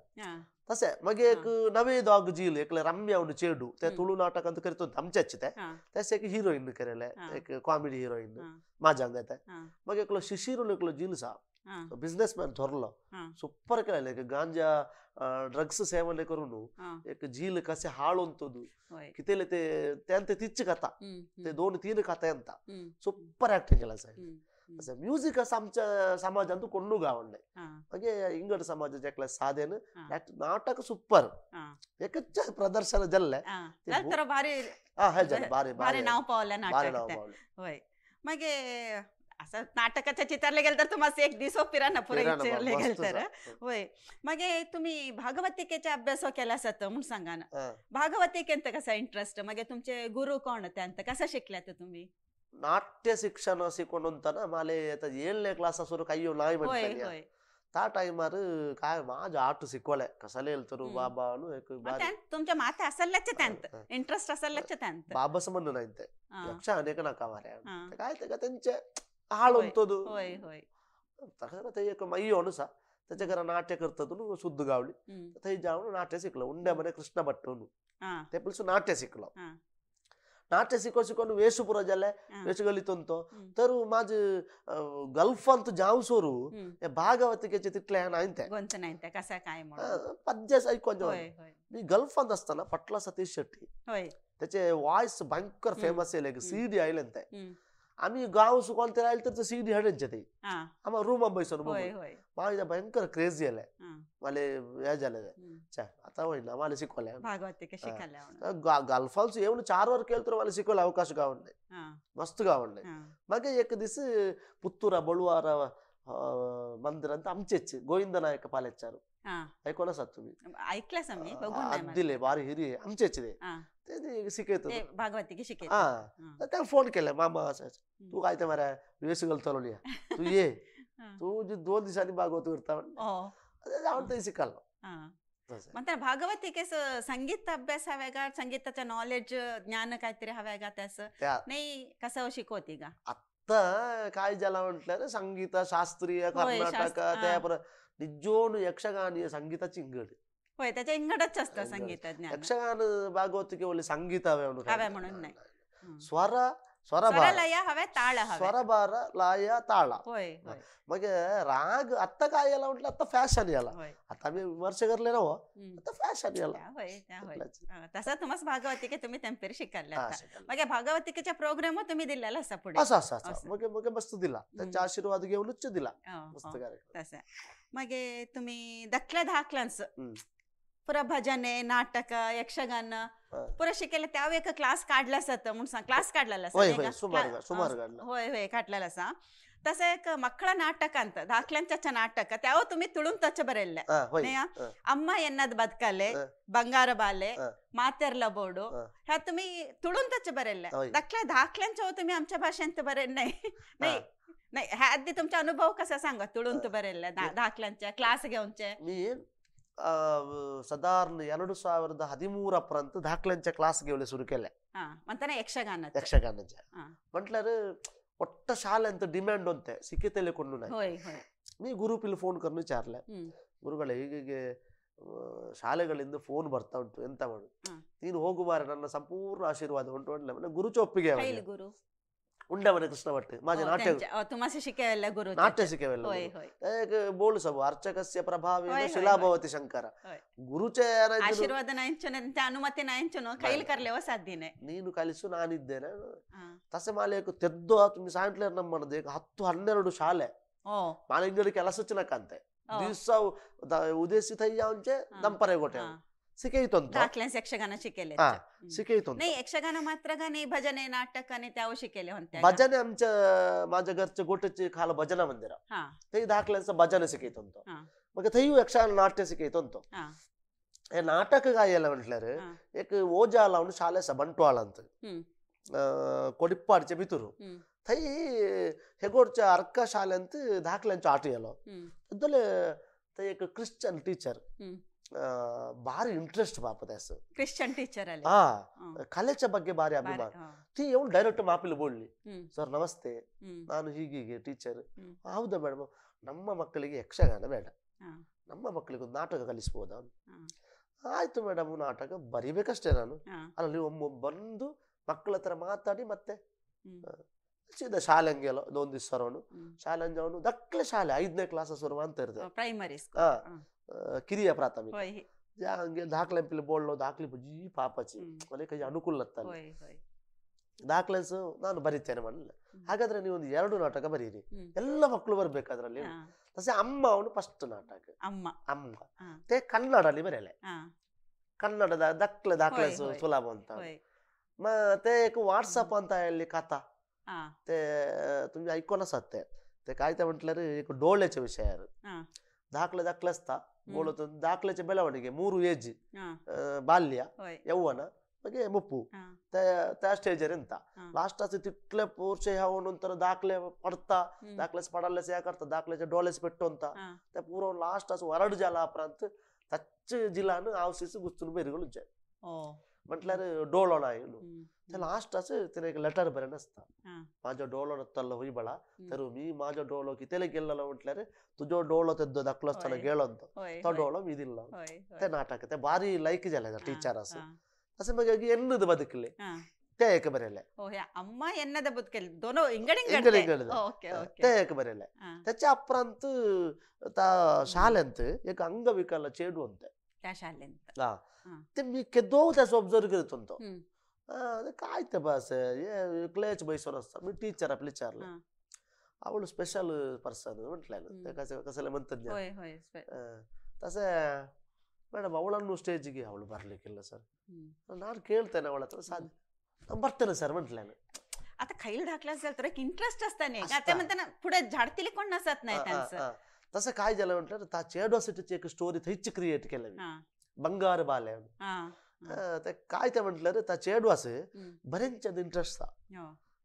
तसे मग एक नवे दोग झील एकले रम्य चेडू ते तुळू नाटक ಅಂತ ಕರಿತು आमच्याच ते त्यास एक हिरोईन करायला एक कॉमेडी हिरोईन माझ्या अंगात मग एकलो शिशिरून एकलो झील सा बिझनेसमॅन थोरलो सुपर केलं एक गांजा ड्रग्स सेवन करून एक झील कसे हाळ होतो किती ते त्यांते तीच कथा ते 2-3 कथा ಅಂತ सुपर ऍक्टिंग केला साहेब असं म्युझिक असं आमच्या समाजांत कोणू गावड नाही म्हणजे इंगड समाजाच्या क्लास साधेन नाटक सुपर एकच प्रदर्शन जल्ले तर भारी हा जल भारी भारी नाव पावलं नाटक होय मग असं नाटकाच्या चितारले गेलं तर तुम्हाला एक दिवस फिरा पुरे विचारले गेलं तर होय मग तुम्ही भागवतिकेचा अभ्यास केला असत म्हणून सांगा ना भागवतिकेंत कसा इंटरेस्ट मग तुमचे गुरु कोण त्यांत कसं शिकल्यात तुम्ही नाट्य शिक्षण शिकून माले आता 7ನೇ क्लास सुरू काही नाही म्हटलं त्या टाइमार काय माझ्या आठ शिकवले कसाले ಹೇಳ್ತಾರು बाबा एक तुमच्या माथे असेलच त्यांत इंटरेस्ट असेलच त्यांत बाबास म्हणून नाही ते यक्ष अनेक नका मारे काय ते का त्यांचे हाळ होतो ते एक मई अनुसा त्याच्या घरा नाट्य करतात शुद्ध गावली थंय जाऊन नाट्य शिकलो उंड्या मध्ये कृष्ण भट्ट ते प्लस नाट्य शिकलो नाट्य शिको शिकोन ವೇಷ ಪೂರ ಜಲ್ಲೆ ವೇಷಗಳಿತ್ತಂತ तर माझे गल्फ ಅಂತ जाऊ सोरू भागवतिकेचे तिथले नाहीते कसं काय पद्य ऐकून मी गल्फ अंत असताना पटला सतीश शेट्टी त्याचे वॉइस भयंकर फेमस येले सीडी आयले. आम्ही गांव सुकोन ते राहिले तर सीडी हाडायचे ते आम्हा रूम बैसून माझ्या भयंकर क्रेज झालाय मला हे झालं आता होईना मला शिकवलं गल्फाल्स येऊन 4 वर केलं तर मला शिकवलं अवकाश गावड नाही मस्त गावड नाही. मग एक दिवस पुत्तूरा बळुवार मंदिर ಅಂತ आमचेच गोविंद नायक पालेचाರು ऐकवलं सात तुम्ही ऐकलं दिले भारी हिरी आमचेच ते शिकयत भागवती शिकयत. हा त्या फोन केला मामा असं तू काय ते मारा वेस घालतलो तू ये तू जी 2 दिवसांनी भागवत करता जाऊन ते शिकाल. म्हणता भागवतिके संगीत अभ्यास हव्या का संगीताचं नॉलेज ज्ञान काहीतरी हव्या का त्याचं नाही कसं शिकवते का? आता काय झाला म्हटलं संगीत शास्त्रीय कर्नाटक त्या निजोन यक्षगान संगीताची इंगड होय त्याच्या इंगडच असतं संगीत ज्ञान. यक्षगान भागवत केवळ संगीत हव्या म्हणून नाही स्वर स्वरभार लय हव्या ताळ हव्या स्वरभार लय ताळ. मग राग आता काय याला म्हटलं आता फॅशन याला आता मी विमर्श करले ना आता फॅशन याला तसा तुम्हाला भागवतिके तुम्ही टेम्पेर शिकायला. मग भागवतिकेच्या प्रोग्राम तुम्ही दिलेला असा पुढे असं असं असं मग मग मस्त दिला त्यांचा आशीर्वाद घेऊनच दिला मस्त कार्यक्रम तसं. मग तुम्ही दखल्या धाकलांच पुरा भजने नाटक यक्षगान पुरा शिकेले त्यावेळी एक क्लास काढला असत म्हणून सांग क्लास काढलेला असा होय होय काढलेला असा. तसं एक मಕ್ಕಳ नाटक ಅಂತ ದಾಖಲೆಂಚ ನಾಟಕ त्याव तुम्ही तुळून तच बरेल्ले अम्मा ಎನ್ನದ್ ಬದುಕಲೆ ಬಂಗಾರ ಬಾಲೆ मातेरला बोर्डो ह्या तुम्ही तुळून तच बरेल्ले दाखले दाखल्यांच्या तुम्ही आमच्या भाषेंत बरेल नाही नाही नाही ह्या आधी तुमचा अनुभव कसा सांगा तुळून बरेल्ले दाखल्यांच्या क्लास घेऊनचे. मी साधारण 2013 पर्यंत दाखल्यांच्या क्लास घेवले सुरू केल्या म्हणताना यक्षगान यक्षगानाच्या म्हटलं ಒಟ್ಟ ಶಾಲೆ ಅಂತ ಡಿಮ್ಯಾಂಡ್ ಅಂತೆ ಸಿಕ್ಕಿತಲೆ ಕೊಂಡು मी ಗುರುಪಿಲ್ ಫೋನ್ ಕರ್ನು ವಿಚಾರಲೆ ಗುರುಗಳೇ ಹೀಗೆ ಶಾಲೆಗಳಿಂದ ಫೋನ್ ಬರ್ತಾ ಉಂಟು ಎಂತ ಮಾಡು ನೀನು ಹೋಗು ಮಾರೆ ನನ್ನ ಸಂಪೂರ್ಣ ಆಶೀರ್ವಾದ ಉಂಟು ಅಂದ್ರೆ ಗುರು ಒಪ್ಪಿಗೆ ಉಂಡವನೆ ಕೃಷ್ಣ ಭಟ್ ಮಾಜೆ ನಾಟ್ಯ ನಾಟ್ಯ ಶಿಕೆವೆಲ್ಲ ಬೋಳು ಸಬು ಅರ್ಚಕಸ್ಯ ಪ್ರಭಾವೇನ ಶಿಲಾಭವತಿ ಶಂಕರ ಗುರುಚೆ ಆಶೀರ್ವಾದ ಅನುಮತಿ ಸಾಧ್ಯ ನೀನು ಕಲಿಸು ನಾನಿದ್ದೇನೆ ತಸೆ ಮಾಲೆ ತೆದ್ದು तुम्ही सांगितलं ನಮ್ಮ 10-12 ಶಾಲೆ ಮಾಲೆ ಇಂಗಡಿ ಕೆಲಸ ಚಿನಕಂತೆ ದಿವಸ ಉದ್ದೇಶಿ ಥಯ್ಯಾಂಚೆ ದಂಪರೆ ಗೊಟ್ಟೆ शिकयतो यक्षगान शिकेले शिकयतो नाही यक्षगान मात्र का नाही भजने नाटक आणि त्यावर शिकेले होते भजने आमच्या माझ्या घरच्या गोटेचे खाल भजना मंदिर ते दाखल्यांचं भजन शिकयतो मग थंय यक्षगान नाट्य शिकयतो हे नाटक काय यायला म्हटल्यार एक ओजा लावून शालेसा ಬಂಟ್ವಾಳ ಅಂತ ಕೊಡಿಪ್ಪಾಡ್चे भितूर थंय हेगोडच्या अर्का शाले ಅಂತ दाखल्यांचो आट येलो थंय एक क्रिश्चन टीचर भारी इंटरेस्ट बाप त्याचं क्रिश्चन टीचर आले हा ಕಲೆच्या ಬಗ್ಗೆ ಭಾರಿ ಅಭಿಮಾನ ती येऊन ಡೈರೆಕ್ಟ್ ಮಾಪಿಲ್ ಬೋಳ್ಲಿ ಸರ್ ನಮಸ್ತೆ ನಾನು ಹೀಗೀಗೆ ಟೀಚರ್ ಹೌದಾ ಮೇಡಮ್ ನಮ್ಮ ಮಕ್ಕಳಿಗೆ ಯಕ್ಷಗಾನ ಬೇಡ ನಮ್ಮ ಮಕ್ಕಳಿಗೆ ಒಂದು ನಾಟಕ ಕಲಿಸ್ಬೋದಾ ಆಯ್ತು ಮೇಡಮ್ ನಾಟಕ ಬರಿಬೇಕಷ್ಟೇ ನಾನು ಅಲ್ಲ ನೀವು ಒಮ್ಮೆ ಬಂದು ಮಕ್ಕಳ ಹತ್ರ ಮಾತಾಡಿ ಮತ್ತೆ ಸೀದಾ ಶಾಲೆ ಹಂಗೆಲ್ಲ ಒಂದು ದಿವಸ ಅವನು ಶಾಲೆ ಅವನು ದಕ್ಕಲೆ ಶಾಲೆ 5ನೇ ಕ್ಲಾಸ್ ಶುರು ಅಂತ ಇರ್ತದೆ ಪ್ರೈಮರಿ ಕಿರಿಯ ಪ್ರಾಥಮಿಕ ಹಂಗೆ ದಾಖಲೆ ಬೋಳ್लो ದಾಖಲೆ ಬಜಿ ಪಾಪಚಿ ಮನೆ ಕೈ ಅನುಕೂಲ ದಾಖಲೆನ್ಸ್ ನಾನು ಬರೀತೇನೆ ಮಾಡಲಿಲ್ಲ ಹಾಗಾದ್ರೆ ನೀವು ಒಂದು 2 ನಾಟಕ ಬರೀರಿ ಎಲ್ಲ ಮಕ್ಕಳು ಬರ್ಬೇಕು ಅದ್ರಲ್ಲಿ ತಸೆ ಅಮ್ಮ ಅವನು ಫಸ್ಟ್ ನಾಟಕ ಅಮ್ಮ ಅಮ್ಮ ते ಕನ್ನಡಲ್ಲಿ ಬರೆಯಲೆ ಕನ್ನಡದ ದಕ್ಲೆ ದಾಖಲೆ ಸುಲಭ ಅಂತ ಮತ್ತೆ ವಾಟ್ಸಪ್ ಅಂತ ಹೇಳಿ ಕಥಾ ते तुम्ही ऐकून आसात ते ते काय ते म्हटल्यार एक डोळ्याचे विषय दाखले दाखले असता बोलत दाखल्याचे ಬೆಳವಣಿಗೆ 3 ಏಜ್ ಬಾಲ್ಯ ಯೌವನ मागीर मुप्पू त्या स्टेजर ಎಂತ लास्ट असं तितले पोरशे ह्या नंतर दाखले पडता दाखलेच पडल्यास या करता दाखल्याचे डोळेच पेट्टोंता त्या पुरो लास्ट असं वरड जाला उपरांत तच्च जिलान आवसीस गुस्तून बेरगळ म्हटल्यार डोळो ना ते लास्ट असं तिने एक लेटर बरें नासता माझ्या डोळो नत्तल्लो होय बळा तर मी माझ्या डोळो कितेले गेल्लो म्हटल्यार तुजो डोळो तेद्दो दाखलो आसतना गेलो तो डोळो मी दिल्लो ते नाटक ते भारी लायक जालें टीचर असं असं मग ಎನ್ನದು ಬದುಕಲೆ ते एक बरेले अम्मा ಎನ್ನದ ಬದುಕಲೆ दोनो इंगड इंगड ते एक बरेले त्याच्या उपरांत ता शालेंत एक अंगविकल चेडू अंते त्या शालेंत ते मी केदो त्याचं ऑब्झर्व करत होतो काय ते बस हे एकलेच बैसून असता. मी टीचर आपले विचारलं, आवड स्पेशल पर्सन म्हटलं ते कसं कसं म्हणतात तसं ಮೇಡಮ್ ಅವಳನ್ನು ಸ್ಟೇಜಿಗೆ ಅವಳು ಬರಲಿಕ್ಕಿಲ್ಲ ಸರ್. ನಾನು ಕೇಳ್ತೇನೆ ಅವಳ ಹತ್ರ, ಸಾಧ್ಯ ನಾನು ಬರ್ತೇನೆ सर म्हटलं. आता खैल धाकला असेल तर एक इंटरेस्ट असताना ते म्हणताना पुढे झाडतील कोण नसत नाही त्यांचं. तसं काय झालं म्हटलं त्या चेडोसिटीची एक स्टोरी थंयच क्रिएट केलं बंगार बाले. ते काय ते म्हटलं रे त्या चेडू असे बरेच इंटरेस्ट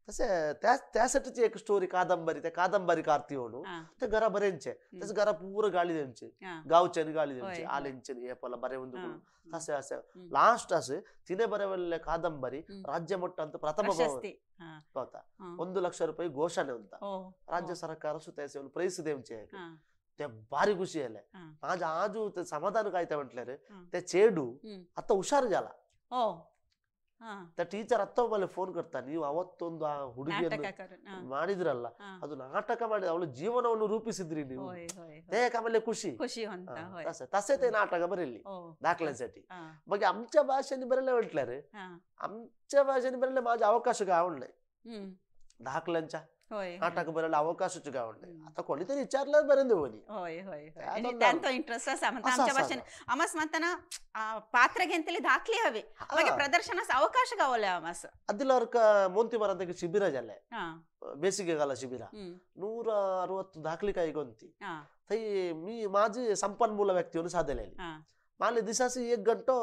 तसे त्यासाठीची एक स्टोरी कादंबरी, त्या कादंबरी कार्ती म्हणून ते घरा बरेंचे त्याच घरा पूर गाळी द्यायचे, गावच्यानी गाळी द्यायचे, आलेंचे हे बरे ಒಂದು तसे असे लास्ट असे तिने बरे कादंबरी राज्य मट्ट ಅಂತ ಪ್ರಥಮ होता 1 ಲಕ್ಷ ರೂಪಾಯಿ ಘೋಷಣೆ ಅಂತ राज्य सरकार सुद्धा ಪ್ರೈಸ್ देवचे ते भारी खुशी आले. माझ्या आजू ते समाधान काय ते म्हटलं रे ते चेडू आता हुशार झाला. त्या ಟೀಚರ್ ಅತ್ತ ಮೇಲೆ ಫೋನ್ करता, ನೀವು ಅವತ್ತೊಂದು ಆ ಹುಡುಗಿಯನ್ನು ಮಾಡಿದ್ರಲ್ಲ ಅದು ನಾಟಕ ಮಾಡಿದ ಅವಳು ಜೀವನವನ್ನು ರೂಪಿಸಿದ್ರಿ ನೀವು, ते आम्हाला खुशी तसे ते नाटक बरेली दाखल्यासाठी. मग आमच्या भाषेने बरेले म्हटलं रे आमच्या भाषेने बरेले माझा अवकाश गावड नाही दाखल्यांच्या नाटक बरेला अवकाशच गावड नाही. आता कोणीतरी विचारलं बरें देवनी इंटरेस्ट असा आमच्या भाषेने आमास म्हणताना पात्र घेतले दाखली हवे प्रदर्शनास अवकाश गावले आमास. ಅದಿಲ್ಲವರ್ಕ ಮೋಂತಿ ಮರಂತ ಶಿಬಿರ ಜಲ್ಲೆ ಬೇಸಿಗೆಗಾಲ ಶಿಬಿರ 160 ದಾಖಲಿಕಾಯಿ ಗೊಂತಿ थंय मी माझी संपन्मूಲ व्यक्तीವನ್ನು साधलेली माले दिसासी 1 ಗಂಟೆ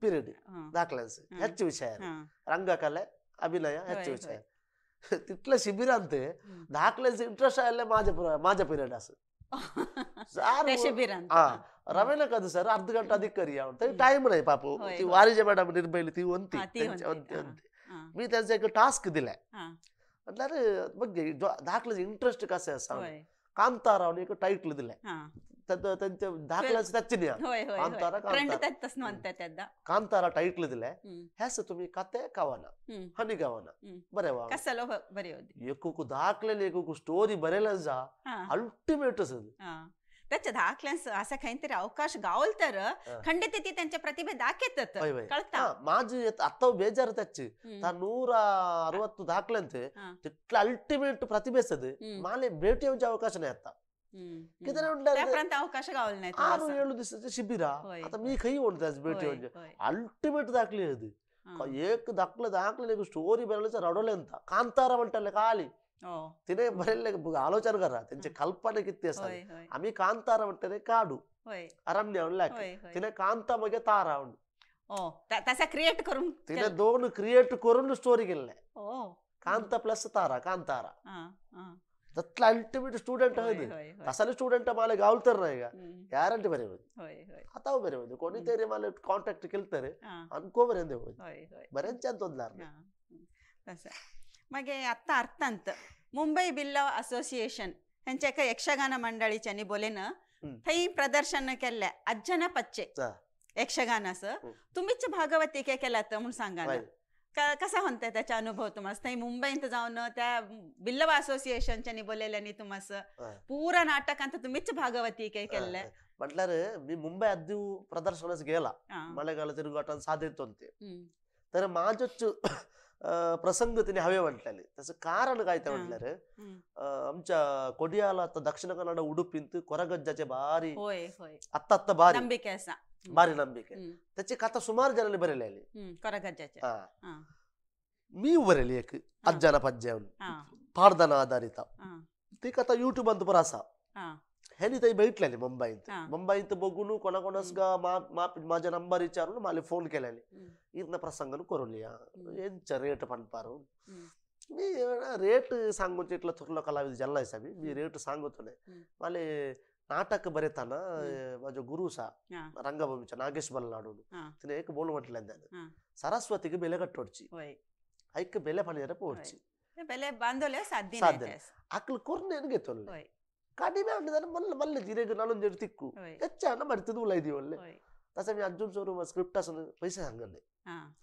पिरियड दाखल्यांचे ಹೆಚ್ಚು ವಿಷಯ ರಂಗಕಲೆ ಅಭಿನಯ ಹೆಚ್ಚು ವಿಷಯ तिथलं शिबिरांत दाखल्यांचे इंटरेस्ट आले माझ्या माझ्या पिरियड असं हा रवेना कधी सर अर्ध गंटा अधिक करूया तरी टाइम नाही पापू. ती वारीजे मॅडम निर्बैली ती वंती वंती मी त्यांचा एक टास्क दिलाय म्हटलं अरे बघ दाखल्याचं इंटरेस्ट कसं असा कांतारा एक टायटल दिलाय त्यांच्या दाखल्याचं त्याचे कांतारा कांतारा टायटल दिलाय ह्याच तुम्ही कथे कवना हनी कवना बरे वा एक दाखलेले एक स्टोरी बरेला जा अल्टिमेट त्याच्या दाखल्यांस असा काहीतरी अवकाश गावल तर खंडित ती त्यांच्या प्रतिभे दाखवतात कळता. माझी आता बेजार त्याची 160 दाखल्यांते तितलं अल्टिमेट प्रतिभेच माले भेट येऊचे अवकाश नाही आता किती म्हटलं अवकाश गावल नाही 6-7 दिवसाचे शिबिरा आता मी खई बोलतो भेट येऊन अल्टिमेट दाखली होती एक दाखलं दाखले स्टोरी बरेल रडवले ಅಂತ कांतारा म्हणटाले खाली तिने बरेल आलोचना करा त्यांचे कल्पना किती असतात. आम्ही कांतारा म्हणटाले काडू अरण्य तिने कांता मगे तारा तसा क्रिएट करून तिने दोन क्रिएट करून स्टोरी केले कांता प्लस तारा कांतारा ततला अल्टिमेट स्टुडंट आहे तसाले स्टुडंट मला गावलतर नाही का गॅरंटी बरे होती आता बरे होते कोणीतरी मला कॉन्टॅक्ट केलं तर अनको बरे होते बरेच तोंदलार. मगे आत्ता अर्थांत मुंबई बिल्लाव असोसिएशन ह्यांच्या एका यक्षगान मंडळीच्यानी बोलेन थंय प्रदर्शन केल्ले अज्जन पच्चे यक्षगानाचं तुम्हीच भागवतिके केला तर म्हणून सांगा ना कसा म्हणताय त्याचा अनुभव तुम्हाला थंय मुंबईत जाऊन त्या बिल्लव असोसिएशनच्यानी बोललेल्यानी तुम्हाला पुरा नाटकांत तुम्हीच भागवतिके केल्ले. म्हटलं रे मी मुंबई आधी प्रदर्शनास गेला मलेगाव तिरुगाटान साधेत होते तर माझ्याच प्रसंग तिने हवे म्हटलेले त्याचं कारण काय ते म्हटलं रे आमच्या कोडियाला आता दक्षिण कन्नड उडुपींत कोरगज्जाचे भारी आत्ता आत्ता भारी ನಂಬಿಕೆ भारी ನಂಬಿಕೆ त्याची कथा सुमार जणांनी बरेली मी बरेली एक अज्जाना पज्जा पाडदाना आधारित ती कथा युट्यूब अंत पर असा ह्यानी थंय भेटलेली मुंबईत मुंबईत बघून कोणा कोणास माझ्या नंबर विचारून मला फोन केलेले इथनं प्रसंगान करून या यांच्या रेट पणपार मी रेट सांगून इतलो थोरलो कलाविद जाल्ला आसा मी रेट सांगतो नाही मला नाटक बरेताना माझ्या गुरु सा रंगभूमीच्या नागेश बल्लाडून तिने एक बोल म्हटलं त्याने सरस्वतीಗೆ ಬೆಲೆ ಕಟ್ಟೋಡ್ಚಿ ಐಕ್ ಬೆಲೆ ಪಣಿಯರ ಪೋಡ್ಚಿ ಬೆಲೆ ಬಾಂಧವ್ಯ ಸಾಧ್ಯ ಸಾಧ್ಯ ಅಕ್ಲು ಕೊರ್ನೇನು ಗೆತ್ತೊಲ್ಲೆ ಕಡಿಮೆ ಅಂದ್ರೆ ಮಲ್ಲ ಮಲ್ಲ जिरेग नालून जेड तिक्कू ಹೆಚ್ಚಾನ ಮಡ್ತದ ಉಲೈದೀವಲ್ಲೆ तसं मी अर्जुन सर स्क्रिप्ट असं पैसे सांगले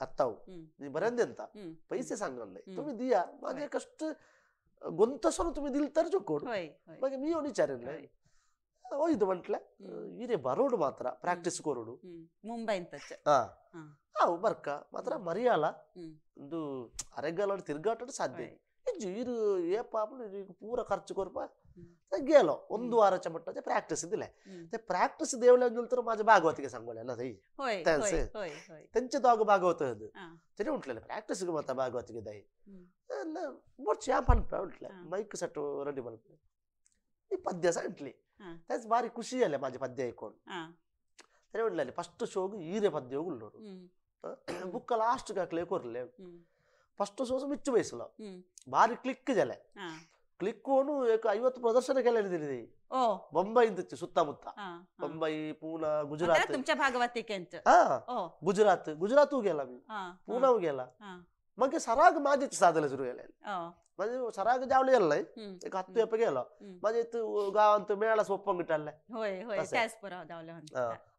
आत्ताव मी बऱ्यांदा ಅಂತ पैसे सांगले तुम्ही दिया माझे कष्ट गुंतसोन तुम्ही दिल तर चुकोड मग मी येऊन विचारेल नाही ಒಯ್ದು म्हटलं ಇರೇ ಬರೋಡು ಮಾತ್ರ ಪ್ರಾಕ್ಟೀಸ್ ಕೊರೋಡು ಮುಂಬೈ ಹಾಂ ಬರ್ಕ ಮಾತ್ರ ಮರಿಯಾಲ ಒಂದು ಅರೆಗಾಲ ತಿರ್ಗಾಟ ಸಾಧ್ಯ ಇಜ್ಜು ಇರು ಏ ಪಾಪ ಪೂರ ಖರ್ಚು ಕೊರಪ गेलो ಒಂದು ವಾರ ಮಟ್ಟ ಪ್ರಾಕ್ಟೀಸ್ दिले ते ಪ್ರಾಕ್ಟೀಸ್ देवले तर माझ्या भागवतीके सांगोले ना थंय तेंचे दोग भागवत तेणे म्हटलेले ಪ್ರಾಕ್ಟೀಸ್ माता भागवतीके दाई मोडचे हांव पणपा म्हटलें मायक सेट रेडी म्हणपा ही पद्य सांगली तेच बारी खुशी जाले माझे पद्य आयकून तेणे म्हटलेले फस्ट शोग ಈರೆ पद्य उल्लोಡು बुक्क लास्ट काकले कोरले फस्ट शो मिच्चु बयसलो बारी क्लिक जाले ಕ್ಲಿಕ್ एक 50 ಪ್ರದರ್ಶನ केलेली ಬೊಂಬೈ ಸುತ್ತಮುತ್ತ ಬೊಂಬೈ ಪೂನಾ ಗುಜರಾತ್ तुमच्या भागवतिकेंत गुजरात गुजरातू गेला मी पुनाऊ गेला मग सराग माझेच साधले सुरू केले म्हणजे सराग जावले गेले एक 10 एप गेलो म्हणजे गावांत मेळा सोप्पं गिटाले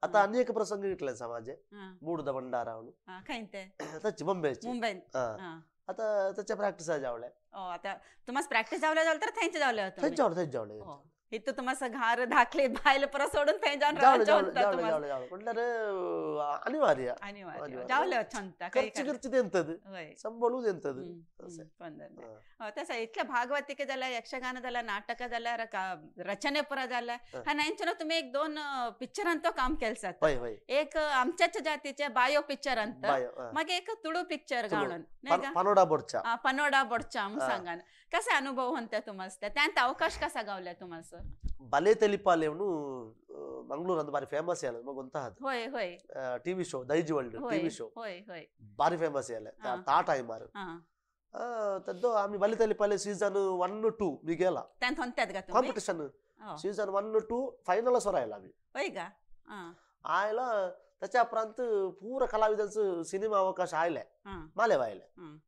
आता अनेक प्रसंग गिटले माझे मूडದ भंडारा म्हणून बॉम्बेची आता त्याच्या प्रॅक्टिस जावले आता तुम्हाला प्रॅक्टिस जावले जावले तर थंयचे जावले थंय जावले थंय जावले इथं तुम्हाला घर धाकले बायल परत सोडून थंय जावन जावले म्हटल्यार अनिवार्य अनिवार्य जावले छंता खर्च खर्च तेंतद संबळू तेंतद तसं इतले भागवतिके झाला यक्षगान झाला नाटक झाला रचने परा झाला हा नाहींचनो तुम्ही एक 2 पिक्चरांत काम केलसात एक आमच्याच जातीचे बायो पिक्चर अंत मग एक तुळू पिक्चर गाणून नाही का पनोडा बोडचा पनोडा बोडचा म्हणून सांगा कसा अनुभव होता तुम्हाला त्यांत अवकाश कसा गावला तुम्हाला ಬಲೆ ತೆಲಿಪಾಲೆವನು ಮಂಗಳೂರು ಅಂತ ಬಾರಿ ಫೇಮಸ್ ಅಲ್ಲ ಮಗ ಗೊತ್ತಾದ ಹೋಯ್ ಹೋಯ್ TV show Daijiworld TV show ಹೋಯ್ ಹೋಯ್ ಬಾರಿ ಫೇಮಸ್ ಅಲ್ಲ ತಾ ಟೈಮ್ ಆರು ತದ್ದು ಆಮಿ ಬಲೆ ತೆಲಿಪಾಲೆ ಸೀಸನ್ 1 2 ಮಿಗೆಲ ತಂತ ಹೊಂತದ ಗತ ಕಾಂಪಿಟಿಷನ್ ಸೀಸನ್ 1 2 ಫೈನಲ್ ಸೊರ ಆಯ್ಲ ಆಮಿ ಹೋಯ್ಗ ಆಯ್ಲ त्याच्या उपरांत पूरा कलाविदांचं सिनेमा अवकाश आयले माले वायले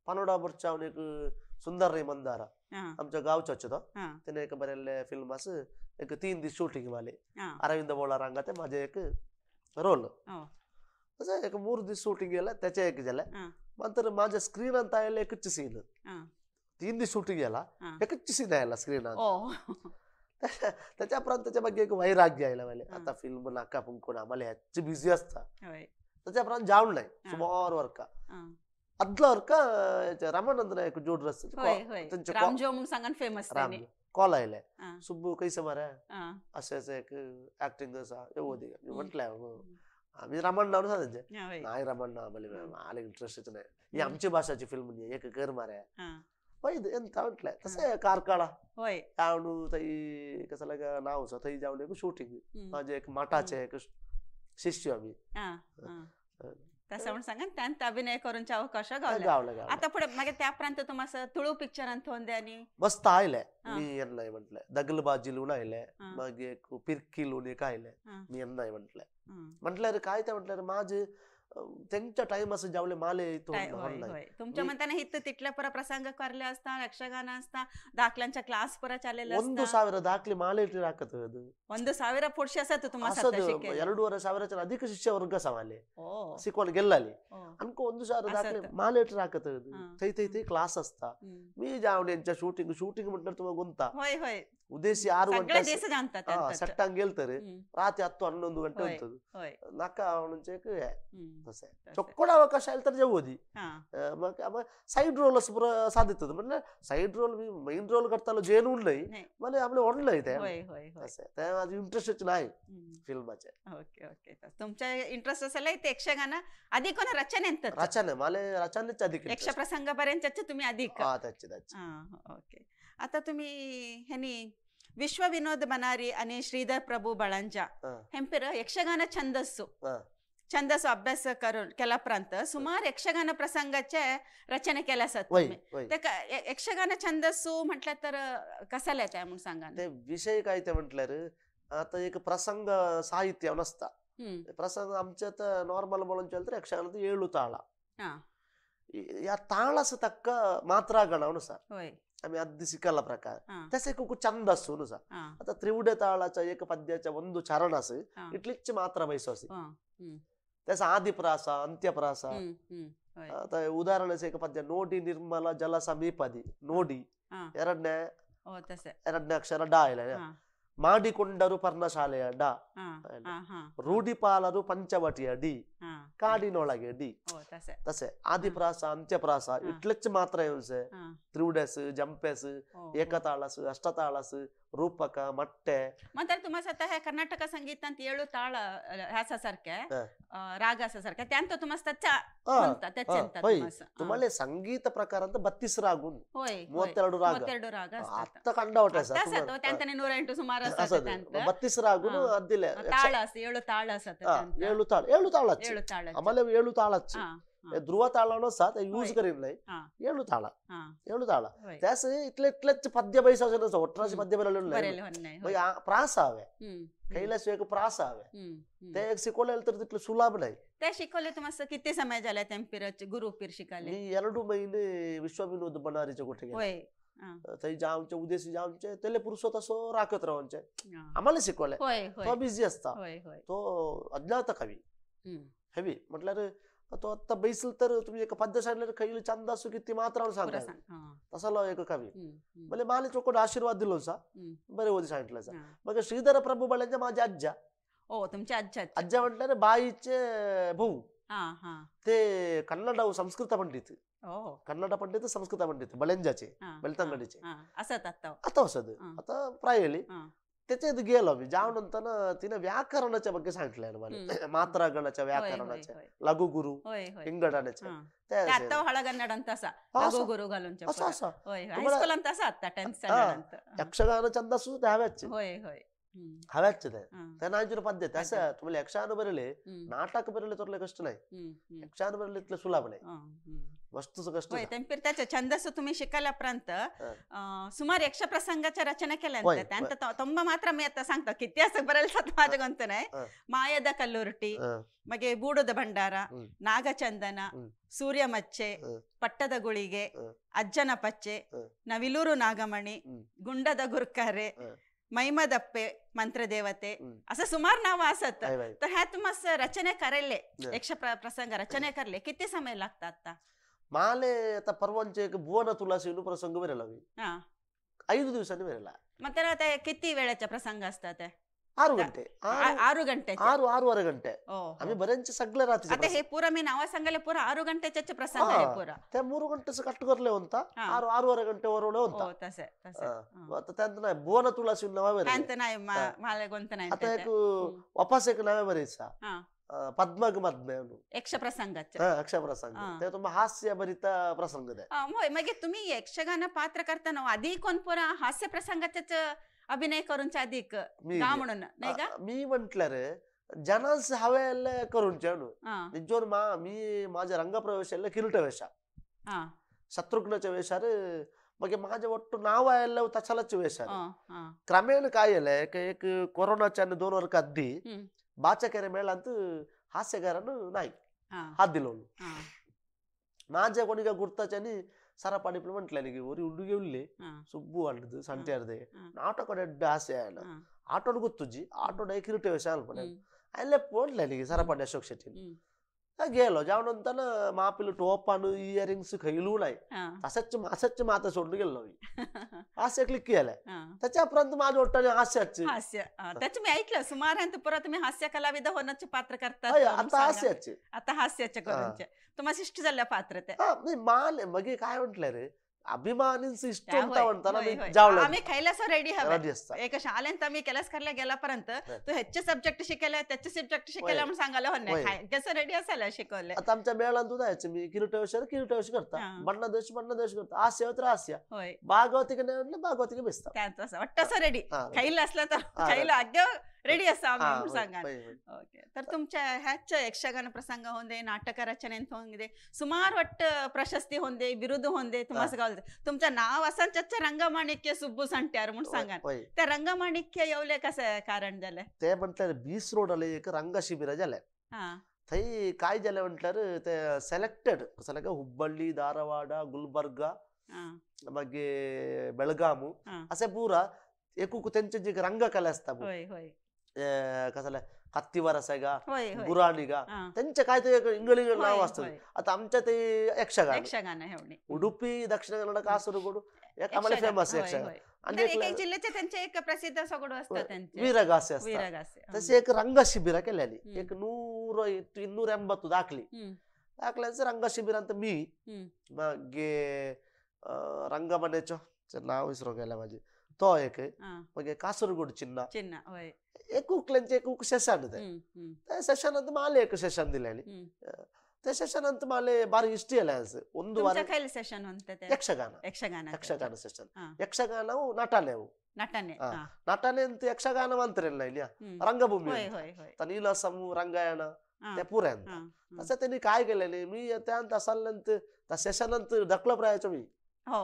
पनोडा बोर्चा एक सुंदर रे मंदारा आमच्या गावचो तो त्याने एक बरेले फिल्म आस एक 3 दीस शूटिंग माले अरविंद बोळार हांगा ते माझे एक रोल तशें एक 3 दीस शूटिंग गेले त्याचे एक जाले नंतर माझ्या स्क्रीनांत आयले एकच सीन 3 दीस शूटिंग गेला एकच सीन आयला स्क्रीनांत त्याच्या उपरांत त्याच्या मागीर एक वैराग्य आयला माले आता फिल्म नाका पुंकून आम्हाला ह्याच बिझी असता त्याच्या उपरांत जावन नाही सुमार वर्का आदलो वर्का रामानंद नायक जोड रस्ते कॉल आयले सुब्बू कैसे मरे अशें अशें एक एक्टिंग आसा येवो दी म्हटलें आमी रामण्णा म्हणून सांगचे नाही रामण्णा आम्हाला आले इंट्रस्टच नाही ही आमची भाषाची फिल्म न्ही एक कर मारे ಎಂತ म्हटलें तशें कारकाळा जावन थंय कसं नाव आसा थंय जावन एक शूटिंग माझे एक मठाचे एक शिष्य आमी तसं म्हणून सांगा त्यांत अभिनय करूनचे अवकाश गावला आता पुढे मागीर त्या उपरांत तुम्हाला तुळू पिक्चरांत होंदे आनी मस्त आयले मी येन्नाय म्हटलें दगलबाजी लून आयले मागीर एक पिरकी लून एक आयले मी येन्नाय म्हटलें म्हटल्यार काय ते म्हटल्यार माझे त्यांच्या टाइम असं जावले माले तुमच्या म्हणताना हित तिथल्या पर प्रसंग करले असता यक्षगान असता दाखल्यांच्या क्लास पर चाललेले 1000 दाखले माले हाकत 1000 पुढचे असत तुम्हाला 2500 अधिक शिष्य वर्ग आसा माले शिकवण गेल्लाली आमकां 1000 दाखले माले हाकत थंय थंय थंय क्लास असता मी जावन यांच्या शूटिंग शूटिंग म्हटल्यार तुम्हाला गुंता उद्देशी 6 ಗಂಟೆ ಸೆಟ್ಟಾಂಗ್ ಗೆಲ್ತಾರೆ ರಾತ್ರಿ 10 11 ಗಂಟೆ ಉಂಟದು नाका म्हणजे चೊಕ್ಕೊಡ ಅವಕಾಶ ಹೇಳ್ತಾರೆ जेवदी मग साईड रोल असं पुरा साधित म्हणजे साईड रोल मी मेन रोल करतालो जेनून नाही मला आपले ओढलं ते असं ते माझं इंटरेस्टच नाही फिल्माचे. ओके ओके तुमच्या इंटरेस्ट असेल ते यक्षगान अधिक कोण रचने रचने मला रचनेच अधिक यक्षप्रसंगापर्यंत तुम्ही अधिक त्याचे त्याचे. ओके आता तुम्ही ह्यांनी विश्वविनोद बनारी आणि श्रीधर प्रभू बळंजा हेंपेर यक्षगान छंदस्सु छंदस्सु अभ्यास करून केला प्रांत सुमार यक्षगान प्रसंगाचे रचना केल्या आसात. ते यक्षगान छंदस्सु म्हटलं तर कसाला येता म्हणून सांगा. ते विषय काय ते म्हटल्यार आता एक प्रसंग साहित्य नसता प्रसंग आमच्या नॉर्मल म्हणून चलतर यक्षगानात 7 ताಳ या ताळास तक्क मात्रा गण सा आम्ही अद्दी शिकला प्रकार त्याचा एक छंद असतो नुसा. आता त्रिवडे ताळाच्या एक पद्याच्या ಒಂದು चरण असे इतलीच मात्रा बैसो असे त्याचा आदिप्रास अंत्यप्रास. आता उदाहरण एक पद्य नोडी निर्मला जल समीपदी नोडी ಎರಡನೇ ಎರಡನೇ ಅಕ್ಷರ ಡಾ ಇಲ್ಲ ಮಾಡಿಕೊಂಡರು ಪರ್ಣಶಾಲೆಯ ಡ, ರೂಢಿಪಾಲರು ಪಂಚವಟಿಯ ಡಿ, ಕಾಡಿನೊಳಗೆ ಡಿ. ತಸೆ ಆದಿಪ್ರಾಸ ಅಂತ್ಯಪ್ರಾಸ ಇಟ್ಲೆಚ್ಚ ಮಾತ್ರ ಇವಂಸೆ ತ್ರಿವುಡೆಸ್ ಜಂಪೆಸ್ ಏಕತಾಳಸ್ ಅಷ್ಟತಾಳಸ್ ರೂಪಕ ಮಟ್ಟೆ. ಮತ್ತೆ ತುಂಬಾ ಸತ ಕರ್ನಾಟಕ ಸಂಗೀತ ಅಂತ ಏಳು ತಾಳ ಹಾಸ ಸಾರಕೆ ರಾಗ ಸಾರಕೆ त्यांत तुम्हाला ಸಂಗೀತ ಪ್ರಕಾರ ಅಂತ 32 ರಾಗ 32 ರಾಗ ಅತ್ತ ಕಂಡವಟೆ 108 ಸುಮಾರು 32 ರಾಗುನು ಅದ್ದಿಲ್ಲ ತಾಳಸ್ ಏಳು ತಾಳಸ್ ಏಳು ತಾಳ ಏಳು ತಾಳ ಆಮೇಲೆ ಏಳು ತಾಳ ಧ್ರುವ ತಾಳನೋ ಸಾತ್ ಯೂಸ್ करीन नाही ಏಳು ತಾಳ ಏಳು ತಾಳ त्यास इतले इतलेच पद्य बैस असेल ಒಟ್ರಾಸಿ ಪದ್ಯ ಬರಲ್ಲ नाही ಪ್ರಾಸ हवे कैलास एक प्रास हवे ते एक शिकवले तर तितले सुलभ नाही. ते शिकवले तुम्हाला किती समय झाला त्या गुरु पीर शिकाले? मी 2 महिने विश्वविनोद बनारीच्या कुठे गेले थंय जावचे उद्देश जावचे तेले पुरुषो तसो राखत रावचे आम्हाला शिकवले. तो बिझी असता तो अज्ञात कवी हेवी म्हटल्यार तो आता बैसल तर तुम्ही एक पद्य सांगल्यार खैल चंद असू किती मात्र सांगा तसलो एक कवी म्हणजे माले चोकोड आशीर्वाद दिलो सा बरे ओदी सांगितलं सा. मग श्रीधर प्रभू बळ्यांच्या माझ्या आज्जा. ओ तुमच्या आज्जा आज्जा म्हटल्यार बाईचे भाऊ ते कन्नड संस्कृत पंडित कन्नड पंडित संस्कृत पंडित बळेंजाचे बेलतंगडीचे आता असत आता प्रायली त्याच्या गेलो मी जाऊन नंतर तिने व्याकरणाच्या ಬಗ್ಗೆ सांगितलं मला मात्रागणाच्या व्याकरणाच्या लघुगुरु पिंगडाण्याच्या यक्षगान छंद सुद्धा हव्याच हव्याच ते नायचूर पद्य तसं तुम्हाला यक्षगान बरले नाटक बरले तर कष्ट नाही यक्षगान बरले इतलं सुलभ नाही वस्तूच कष्ट. त्याच्या छंदस तुम्ही शिकायला सुमार यक्षप्रसंगाच्या रचना केल्या त्यांत तोंब मात्र मी आता सांगतो किती असं बरेल माझ्या गोंत नाही. मायद कल्लुरटी मगे बूडದ ಭಂಡಾರ ನಾಗಚಂದನ ಸೂರ್ಯಮಚ್ಚೆ ಪಟ್ಟದ ಗುಳಿಗೆ ಅಜ್ಜನ ಪಚ್ಚೆ ನವಿಲೂರು ನಾಗಮಣಿ ಗುಂಡದ ಗುರ್ಕಾರೆ मैमदप्पे मंत्रदेवते असं सुमार नाव असत. तर ह्या तुम्हाला रचना करायले यक्ष प्रसंग रचना करले किती समय लागतात आता? माले आता परवांचे एक भुवन तुलासी प्रसंग बरेला 5 दिवसांनी बरेला. मग तर आता किती वेळाचे प्रसंग असतात? 6 ಗಂಟೆ 6 ಗಂಟೆ 6.5 ಗಂಟೆ आम्ही बऱ्यांचे सगळे रात्री. आता हे पुरा मी नाव सांगायला पुरा 6 ಗಂಟೆचे प्रसंग आहे पुरा. त्या 3 ಗಂಟೆचं कट करले होता 6.5 ಗಂಟೆ वरवले होता. तसे तसे आता त्यांत नाही भुवन तुलासी नाव त्यांत नाही मला कोणतं नाही. आता एक वापस एक नाव बरेचा पद्मग मद्मे यक्ष प्रसंगाचे यक्ष प्रसंग ते तुम्ही हास्य भरित प्रसंग आहे. मग तुम्ही यक्षगान पात्र करताना आधी कोण पुरा हास्य प्रसंगाच्याच अभिनय करून अधिक का म्हणून नाही का? मी म्हंटल रे जनांस हवे करून निजोर मा मी माझ्या रंगप्रवेश किरीट ವೇಷ शत्रुघ्नच्या वेशार मग माझे ಒಟ್ಟು नाव ಎಲ್ಲ तसलच ವೇಷ. ಕ್ರಮೇಣ काय एक कोरोनाच्या 2 वर्ष आधी ಬಾಚಕೆರೆ ಮೇಳ ಅಂತ ಹಾಸ್ಯಗಾರನು नाही हात दिलो माझ्या कोणी गुर्ताच्यानी ಸರಪಾಡಿ म्हटलं की ओरी उड्डुगे उल्ले ಸುಬ್ಬು ಅಂಡದು ಸಂಟೆ ನಾಟಕ ಎಡ್ಡೆ ಆಸೆ ಆಯಲ್ಲ ಆಟೋಡ್ ಗೊತ್ತುಜ್ಜಿ ಆಟೋಡ ಕಿರೀಟ ವೇಷ ಅನ್ಕೊಂಡೆ ಅಲ್ಲೇ ಪೋಡ್ಲೆ ಸರಪಾಡಿ ಅಶೋಕ್ ಶೆಟ್ಟಿ गेलो जाऊन नंतर मापिल टोपान इयरिंग्स खैलू नाही तसंच असंच माता सोडून गेलो मी हास्य क्लिक केलंय. त्याच्या उपरांत माझ्या वाटतं हास्याचे हास्य त्याचे मी ऐकलं सुमार पुरा तुम्ही हास्य कलाविद होण्याचे पात्र करतात आता हास्याचे आता हास्याचे करूनचे तुम्हाला इष्ट झालं पात्र ते नाही माल मग काय म्हटलं रे अभिमानींच इष्ट म्हणताना आम्ही खायला रेडी हवे एका शाळेत आम्ही केलास करायला गेल्यापर्यंत तू ह्याचे सब्जेक्ट शिकायला त्याचे सब्जेक्ट शिकायला म्हणून सांगायला हो नाही कसं रेडी असायला शिकवले. आता आमच्या मेळात जायचं मी किरीट वेश किरीट वेश करता बण्णदेश बण्णदेश करता हास्य तर हास्य भागवतिक नाही भागवतिक बेसता त्यांचं वाटतं रेडी खायला असलं तर खायला आज्ञा रेडी असा आम्ही सांगा. ओके तर तुमच्या ह्याच यक्षगान प्रसंग होंदे नाटक रचने होंदे सुमार वाट प्रशस्ती होंदे बिरुद होंदे तुम्हाला तुमचं नाव असं रंगमाणिक्य सुब्बू संट्यार म्हणून सांगा त्या रंगमाणिक्य येवले कसं कारण झालं? ते म्हटलं 20 रोड आले एक रंग शिबिर झालं थंय काय झालं म्हटल्यार ते सिलेक्टेड कसं हुब्बಳ್ಳಿ धारवाड गुलबर्गा मागीर बेळगाम असे पुरा एकूक तेंचे जे रंगकला असता कसं कत्तिवरसेग गुराಣಿಗ त्यांचे काय ते इंगळ इंगळ नाव असतात. आता आमच्या ते यक्षगान यक्षगान उडुपी दक्षिण कन्नड कासरगोड आम्हाला फेमस यक्षगान. आणि जिल्ह्याचे त्यांचे एक प्रसिद्ध सगळं असतात त्यांचे वीरगासे असतात. तसे एक रंग शिबिर केलेली एक 100-280 दाखली दाखल्याचं रंग शिबिरांत मी मागे रंगमनेचो नाव विसरून गेला माझे तो एक मागे कासरगोड चिन्ह चिन्ह एक उकल्यांचे एक सेशन ते सेशन ಅಂತ ಮಾಲೆ एक सेशन दिलेली ते सेशन ಅಂತ ಮಾಲೆ ಬಾರಿ ಇಷ್ಟ ಇಲ್ಲ ಒಂದು ವಾರ ಸೆಷನ್ ಅಂತ ಯಕ್ಷಗಾನ ಯಕ್ಷಗಾನ ಯಕ್ಷಗಾನ ಸೆಷನ್ ಯಕ್ಷಗಾನವು ನಟನೆವು ನಟನೆ ನಟನೆ ಅಂತ ಯಕ್ಷಗಾನ ಅಂತಾರಲ್ಲ ಇಲ್ಲ ರಂಗಭೂಮಿ ನೀಲಸಮು ರಂಗಾಯಣ ते पुरे ಅಂತ तसं त्यांनी काय केलेले मी त्या असाल त्या सेशन ಅಂತ ढकलप राहायचो मी. हो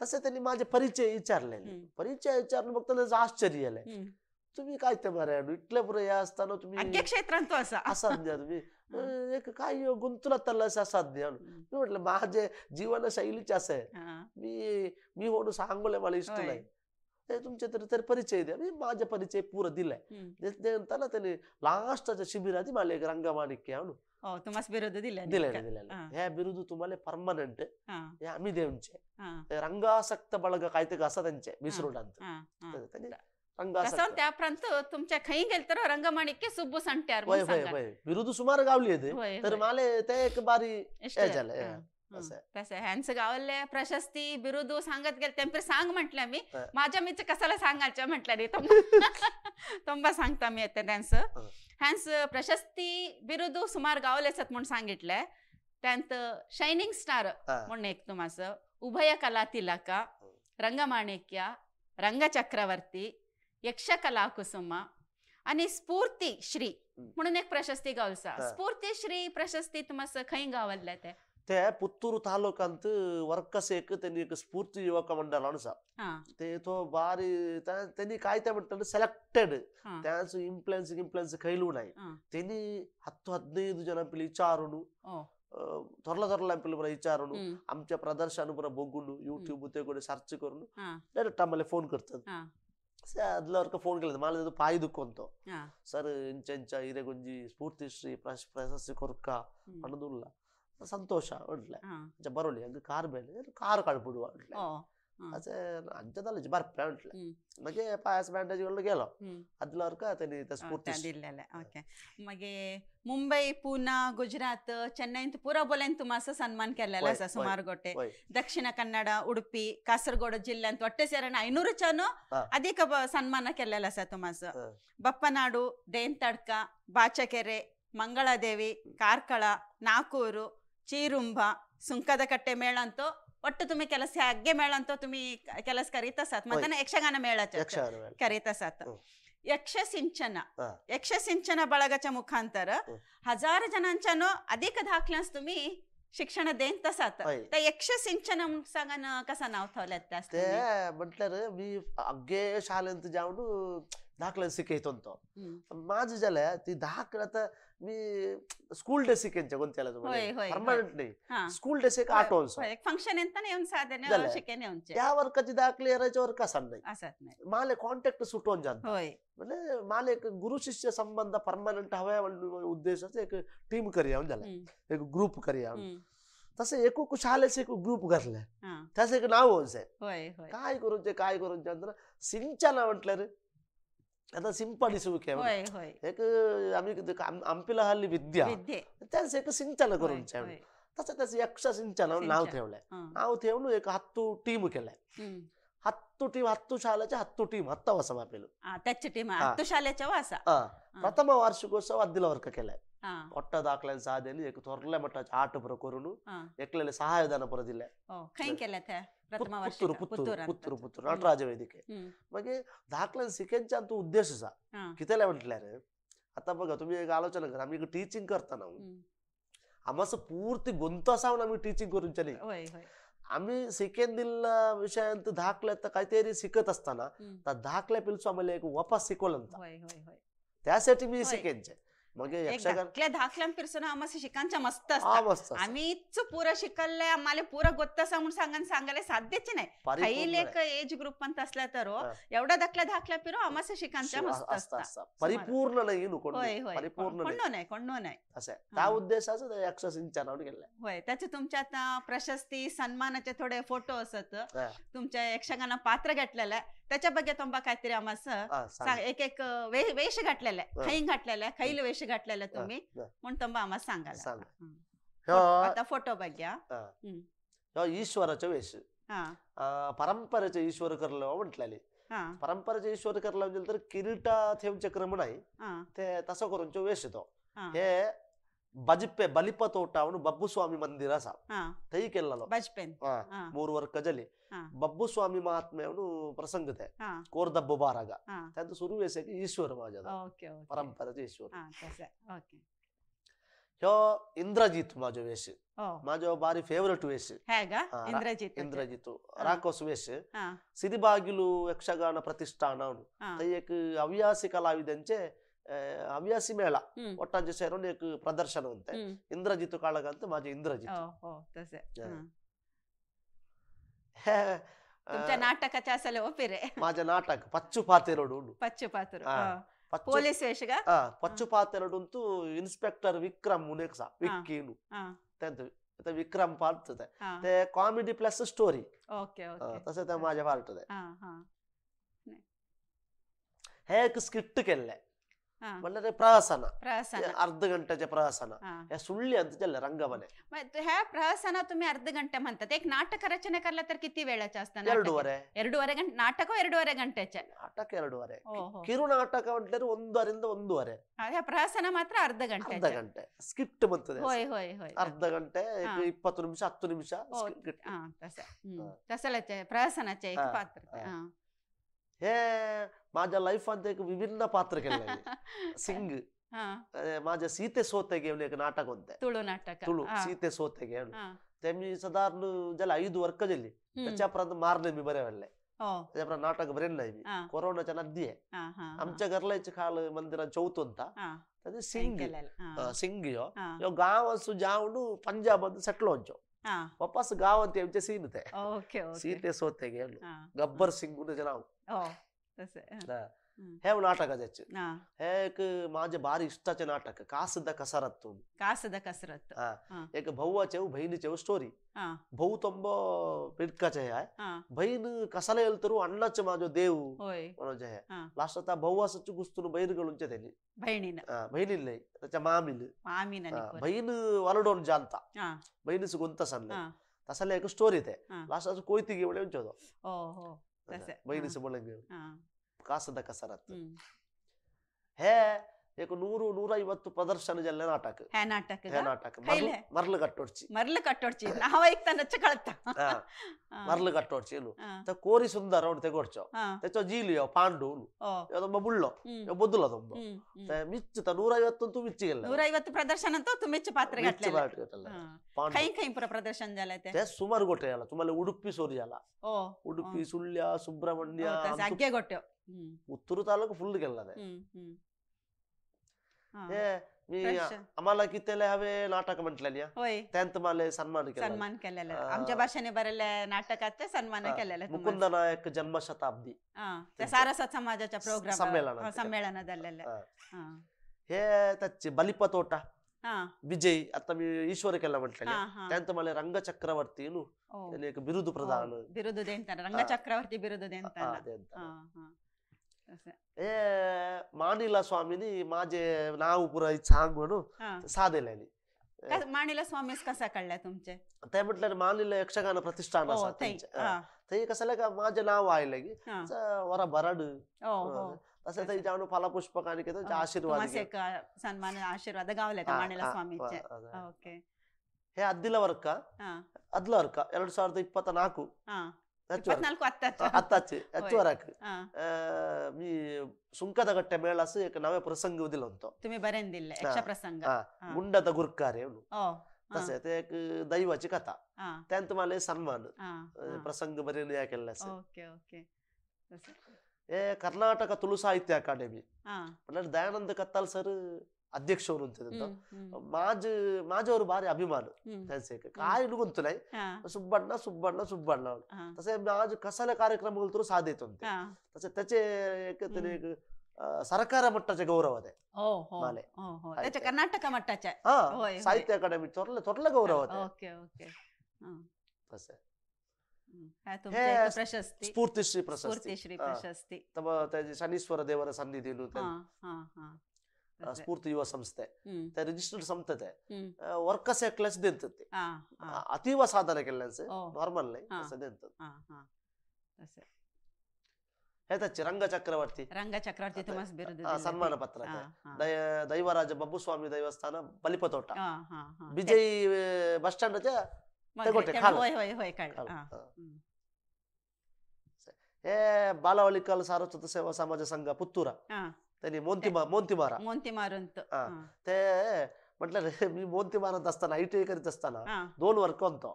तसे त्यांनी माझे परिचय विचारलेले परिचय विचारून बघता त्याचं आश्चर्य आलंय तुम्ही काय ते मरे इतले पुरे हे असताना तुम्ही क्षेत्रांत असाध्य तुम्ही एक काय गुंतुला असाध्य. मी म्हटलं माझे जीवनशैलीच असं आहे मी मी होणं सांगले मला इष्ट नाही ते तुमचे तरी तरी परिचय द्या. मी माझे परिचय पुरं दिलाय म्हणताना त्यांनी लास्टच्या शिबिरात मला एक रंगमाणिक्य म्हणून बिरुद दिले दिले दिले ह्या बिरुद तुम्हाला परमनंट हे आम्ही देऊनचे रंगासक्त बळग काय ते असं त्यांचे विसरून आणतात. त्या प्रांत तुमच्या खई गेल तर रंगमाणिक्य सुब्बू संट्यार बिरुद सुमार गावली येते तर मला ते एक बारी झालं तसं ह्यांचं गावले प्रशस्ती बिरुदू सांगत गेले त्यांना सांग म्हटलं मी माझ्या मीच कसाला सांगायचं म्हटलं रे तुंबा सांगता मी येते त्यांचं ह्यांच प्रशस्ती बिरुदू सुमार गावलेच म्हणून सांगितलंय. त्यांत शायनिंग स्टार म्हणून एक तुम्हाचं उभय कला तिलका रंगमाणिक्य रंगचक्रवर्ती यक्षकला कुसुम आणि स्फूर्ती श्री म्हणून एक प्रशस्ती गावसा. स्फूर्ती श्री प्रशस्ती तुम्हाला खंय गावल्ले ते ते पुत्तूर तालुकांत वर्कस एक त्यांनी एक स्फूर्ती युवक मंडळ अनुसा ते तो बारी त्यांनी काय ते म्हणतात सिलेक्टेड त्याच इन्फ्लुएन्स इन्फ्लुएन्स खैलू नाही त्यांनी 10-15 जण पिली विचारून थोरला थोरला पिली बरं विचारून आमच्या प्रदर्शन बरं बघून यूट्यूब ते कडे सर्च करून डायरेक्ट आम्हाला फोन करतात. ಅದ್ಲವ್ರಕ ಫೋನ್ ಕೇಳಿದ मला ಪಾಯಿ ದುಕ್ಕೊಂತ ಸರ್ ಇಂಚ ಹಿರೇಗುಂಜಿ ಸ್ಫೂರ್ತಿ ಶ್ರೀ ಪ್ರಶಸ್ತಿ ಕೊರ್ಕ ಅನ್ನೋದಿಲ್ಲ ಸಂತೋಷ म्हटलं ಅಂಚ ಬರೋಲಿ ಹಂಗ ಕಾರ್ ಬೇಲೆ ಕಾರ್ ಕಳ್ಬಿಡುವ म्हटलं असे ಅಂಚದಲ್ಲ ಬರ್ಪೆ म्हटलं मागे पायास बँडेज गेलो ಅದ್ಲವ್ರಕ त्यांनी स्फूर्ती दिलेले. ओके मागे मुंबई पुणा गुजरात चेन्नई पुरा बोलेन तुम्हाला सन्मान केलेला असा सुमार गोटे दक्षिण कन्नड उडुपी कासरगोड जिल्ह्यांत ಒಟ್ಟೆ ಸೇರಣ 500 ಚನು ಅಧಿಕ ಸನ್ಮಾನ केलेला असा तुम्हाला. ಬಪ್ಪನಾಡು ದೇಂತಡ್ಕ ಬಾಚಕೆರೆ ಮಂಗಳಾದೇವಿ ಕಾರ್ಕಳ ನಾಕೂರು ಚೀರುಂಬ ಸುಂಕದಕಟ್ಟೆ ಮೇಳ ಅಂತೂ ಒಟ್ಟು तुम्ही ಕೆಲಸ ಅಗ್ಗೆ ಮೇಳ ಅಂತ तुम्ही ಕೆಲಸ ಕರೀತ ಸಾತ್ ಮತ್ತೆ ಯಕ್ಷಗಾನ ಮೇಳ ಕರೀತ ಸಾತ್. यक्षसिंचन यक्षसिंचन ಬಳಗच्या मुखांतर 1000 जणांच्यानो अधिक दाखल्यास तुम्ही शिक्षण देन तसात. त्या यक्षसिंचन सांगा ना कसा नाव ठेवल्यात ते म्हटलं मी अग्गे शाळेंत जाऊन दाखले शिकयत होतो माझं झालं ती दाखला तर मी स्कूल डे शिकेनच्या कोणत्याला परमनंट नाही स्कूल डे एक आठवण फंक्शन येऊन साधे शिकेन त्या वर्गाची दाखले येरायच्या वर्ग असा नाही माले कॉन्टॅक्ट सुटवून जात म्हणजे माले एक गुरु शिष्य संबंध परमनंट हव्या उद्देशाचे एक टीम करूया झाला एक ग्रुप करूया तसे एक शाळेचे एक ग्रुप घातले त्याचं एक नाव होऊन काय करूचे काय करूचे सिंचन म्हटलं रे आता सिंपडिಸುವಿಕೆ एक आम्ही आंपिला हल्ली विद्या त्याच एक सिंचन करून तसं त्याचं यक्ष सिंचन नाव ठेवलंय. नाव ठेवून एक 10 टीम केलंय 10 टीम 10 शाळेचे 10 टीम 10 वसा पेलो त्याची टीम 10 शाळेच्या वासा प्रथम वार्षिकोत्सव अद्दिला वर्ग केलाय ಒಟ್ಟ ದಾಖಲೆ ಸಾಧನೆ एक थोरल्या मठाचे आठ पुरं करून एकलेले सहाय्यदान पुरं दिले पुत्तूर पुत्तूर पुत्तूर पुत्तूर नटराज वेदिके. मग दाखले शिकेंचा तो उद्देश असा कितेला म्हटलं रे आता बघा तुम्ही एक आलोचना करा आम्ही टीचिंग करताना आम्हाला पूर्ती गुंत असावं आम्ही टीचिंग करून नाही आम्ही शिकेन दिल्ला विषयांत दाखले तर काहीतरी शिकत असताना त्या दाखल्या पिलसो आम्हाला एक वापस शिकवलं त्यासाठी मी शिकेनचे मगे यक्षगान धाकल्यान पिरसून आमस शिकांच्या मस्त असता. आम्हीच पुरा शिकल्ले आम्हाला पुरा गोत्तसा म्हणून सांगान सांगायला साध्यच नाही. खैल एक एज ग्रुप पण असला तर एवढा धाकल्या धाकल्या पिरो आमस शिकांच्या मस्त असता. परिपूर्ण नाही परिपूर्ण नाही कोण नाही असं त्या उद्देशाचं यक्षसिंचन केलं. होय त्याचे तुमच्या आता प्रशस्ती सन्मानाचे थोडे फोटो असत तुमच्या यक्षगाना पात्र घेतलेलं त्याच्या ಬಗ್ಗೆ ತುಂಬಾ काहीतरी आम्हास एक एक वेश घातलेला खैन घातलेला खैल वेश घातलेला तुम्ही म्हणून तुम्हा आम्हाला सांगायला. आता फोटो बघ्या. ईश्वराचे वेश परंपरेचे ईश्वर करलं म्हटलेले. परंपरेचे ईश्वर करलं म्हणजे तर किरीटा थेवचे क्रम नाही ते तसं करून वेश येतो. हे बजिप्पे बलिप तोटा म्हणून बब्बुस्वामी मंदिर असा थंय केलेलो 3 वर्क जली बब्बुस्वामी महात्म्य म्हणून प्रसंग ते कोरदब्बु बाराग त्यांचं सुरू वेस की ईश्वर माझ्या परंपरेचे ईश्वर. ह्यो इंद्रजीत माझो वेश माझो बारी फेवरेट वेश इंद्रजीत राकोस वेश. सिरिबागिलू यक्षगान प्रतिष्ठान थंय एक हव्यासी कलाविदांचे हव्यासी मेळा ಒಟ್ಟಾಂಚೆ ಸೇರೋನ್ एक प्रदर्शन होते इंद्रजित काळग ಅಂತ माझे इंद्रजित. तुमच्या नाटकाचे असेल ओपेरे माझे नाटक पच्चु पातेरोಡು पच्चु पातेरो ಪೊಲೀಸ್ ವೇಷಗ ಪಚ್ಚು ಪಾತೆರಡು ಅಂತೂ ಇನ್ಸ್ಪೆಕ್ಟರ್ ವಿಕ್ರಮ್ ಮುನೇಕ್ಸ ವಿಕ್ಕಿನು ते विक्रम पार्ट ते कॉमेडी प्लस स्टोरी तसे ते माझे पार्ट हे एक स्किट केल्ले म्हणल्यार प्रहसन अर्ध घंट्याचे प्रहसन हे सुಳ್ಳಿ ಅಂತ चल्ले रंगमने. ह्या प्रहसन तुम्ही अर्ध घंटे म्हणतात एक नाटक रचना करला तर किती वेळाचे असता? 2.5 घंटे नाटक 2.5 घंट्याचे नाटक 2.5 ಕಿರು ನಾಟಕ म्हटल्यार 1.5 ರಿಂದ 1.5. ह्या प्रहसन मात्र अर्ध घंटे अर्ध घंटे स्किट म्हणतात. होय होय होय अर्ध घंटे 20 निमिष 10 निमिष तसं प्रहसनाचे एक पात्र. हे माझ्या लाईफांत एक विभिन्न पात्र केले सिंग माझ्या सीते सोतेगे एक नाटक होते तुळू नाटक तुळू सीते सोतेगे ते मी साधारण ज्याला 5 वर्क दिली त्याच्यापर्यंत मारले मी बरे वेळले त्याच्यापर्यंत नाटक बरेल नाही मी कोरोनाच्या नदी आहे आमच्या घरलाच खाल मंदिरात चौथ होता सिंग सिंग यो गांव असू जाऊन पंजाब सेटल होचो वापस गांवांत आमचे सीन ते सीते सोतेगे गब्बर सिंग नाव हे नाटक त्याचे हे एक माझे भारी इष्टाचे नाटक कासद कसरत कासद कसरत एक भावाचे बहिणीचे स्टोरी. भाऊ तंब पिडकाचे आहे बहीण कसाला ಹೇಳ್ತಾರು ಅಣ್ಣಾचे माझो देव म्हणून हे लास्ट आता भाऊ असं गुस्तून बहिणगळूनचे त्यांनी बहिणीला नाही त्याच्या मामीला बहीण वरडोन जाणता बहिणीच गुंत सांगले तसले एक स्टोरी ते लास्ट असं कोयती घेऊन येऊन बहिणीचं बोलून कासದ कसरत हे एक 100-150 प्रदर्शन जल्ले नाटक हे नाटक हे नाटक मरल कट्टोडची मरल कट्टोडची नाव ऐकतानाच कळता मरल कट्टोडची तर कोरी सुंदर ಅವನು ತೆಗೊಡ್ಚೋ त्याचो जीलियो पांडू यो बुಳ್ಳು यो ಬೊದ್ದುಲ ತುಂಬ ಮಿಚ್ಚುತ 150 ಅಂತೂ ಮಿಚ್ಚಿಗೆಲ್ಲ 150 प्रदर्शन ಅಂತ ಮಿಚ್ಚು ಪಾತ್ರ घातलेलं खै खै पुरा प्रदर्शन झालं ते सुमार गोटे आला तुम्हाला उडुपी सोरी आला उडुपी सुಳ್ಯ सुब्रमण्य सगळे गोटे उत्तूर तालुका फुल गेला हे मी आम्हाला कितीले हवे नाटक म्हटलेली त्यांत मला सन्मान केला सन्मान केलेला आमच्या भाषेने बरले नाटकात सन्मान केलेला मुकुंद नायक जन्म शताब्दी त्या सारस्वत समाजाच्या प्रोग्राम संमेलन झालेलं. हे त्याचे बलिप तोटा विजय आता मी ईश्वर केला म्हटलेले त्यांत मला रंग चक्रवर्ती एक बिरुद प्रदान बिरुद देताना रंग चक्रवर्ती बिरुद देताना ए मानिला स्वामीनी माझे नाव पुरा सांग म्हणून साधेल्यानी. मानिला स्वामीच कसा कळला तुमचे? ते म्हटलं मानिला यक्षगान प्रतिष्ठान असा ते कसं का माझे नाव आयले की वरा बराड तसं ते जाणू फलपुष्पक आणि आशीर्वाद सन्मान आशीर्वाद गावले मानिला स्वामीचे. ओके हे अद्दिला वर्क अद्ला वर्क 2024 आत्ताचे ಹೆಚ್ಚುವರಾಕ್ मी ಸುಂಕದಗಟ್ಟೆ ಮೇಳಸ್ एक नवे प्रसंग दिलो होतो तुम्ही बरेन दिले यक्ष प्रसंग गुंडದ गुरकारे तसे ते एक दैवाची कथा त्यांत मला सन्मान प्रसंग बरेन या केले. ओके ओके हे कर्नाटक तुळु साहित्य अकादेमी म्हणजे दयानंद कत्ताल सर ಅಧ್ಯಕ್ಷರು ಅಂತ माझ्यावर भारी अभिमान त्यांचे काय ಗೊತ್ತು नाही सुब्बण्ण सुब्बण्ण सुब्बण्ण तसे माझ कसले कार्यक्रम बोलतो साथ येतो तसे त्याचे एक सरकार मट्टाचे गौरव आहे माले त्याचे कर्नाटक मट्टाचे हा साहित्य अकादमी थोरले थोरले गौरव आहे. ओके ओके तसे प्रशस्ती स्फूर्तिश्री प्रशस्ती स्फूर्तिश्री प्रशस्ती तब त्याचे शनीश्वर देवರ ಸನ್ನಿಧಿ ಸ್ಫೂರ್ತಿ ಯುವ ಸಂಸ್ಥೆ ರಿಜಿಸ್ಟರ್ಡ್ ಸಂಸ್ಥೆ ವರ್ಕರ್ಸ್ ಕ್ಲಾಸ್ ದಂತತೆ ಅತೀವ ಸಾಧನೆ ಕೆಲಸ ನಾರ್ಮಲ್ ದಂತತೆ. हेतच रंग चक्रवर्ती रंग चक्रवर्ती तुम्हास बिरुद ಸನ್ಮಾನ ಪತ್ರ ದೈವರಾಜ ಬಬ್ಬುಸ್ವಾಮಿ ದೇವಸ್ಥಾನ ಬಲಿಪತೋಟ ವಿಜಯ್ ಬಸ್ ಸ್ಟ್ಯಾಂಡ್ हे ಬಾಲವಳಿಕಲ್ ಸಾರಸ್ವತ ಸೇವಾ ಸಮಾಜ ಸಂಘ ಪುತ್ತೂರ त्यांनी मोंतीमारा मोंतीमारंत ते म्हटलं रे मी मोंती मारत असताना I T I करीत असताना 2 वर्क होतो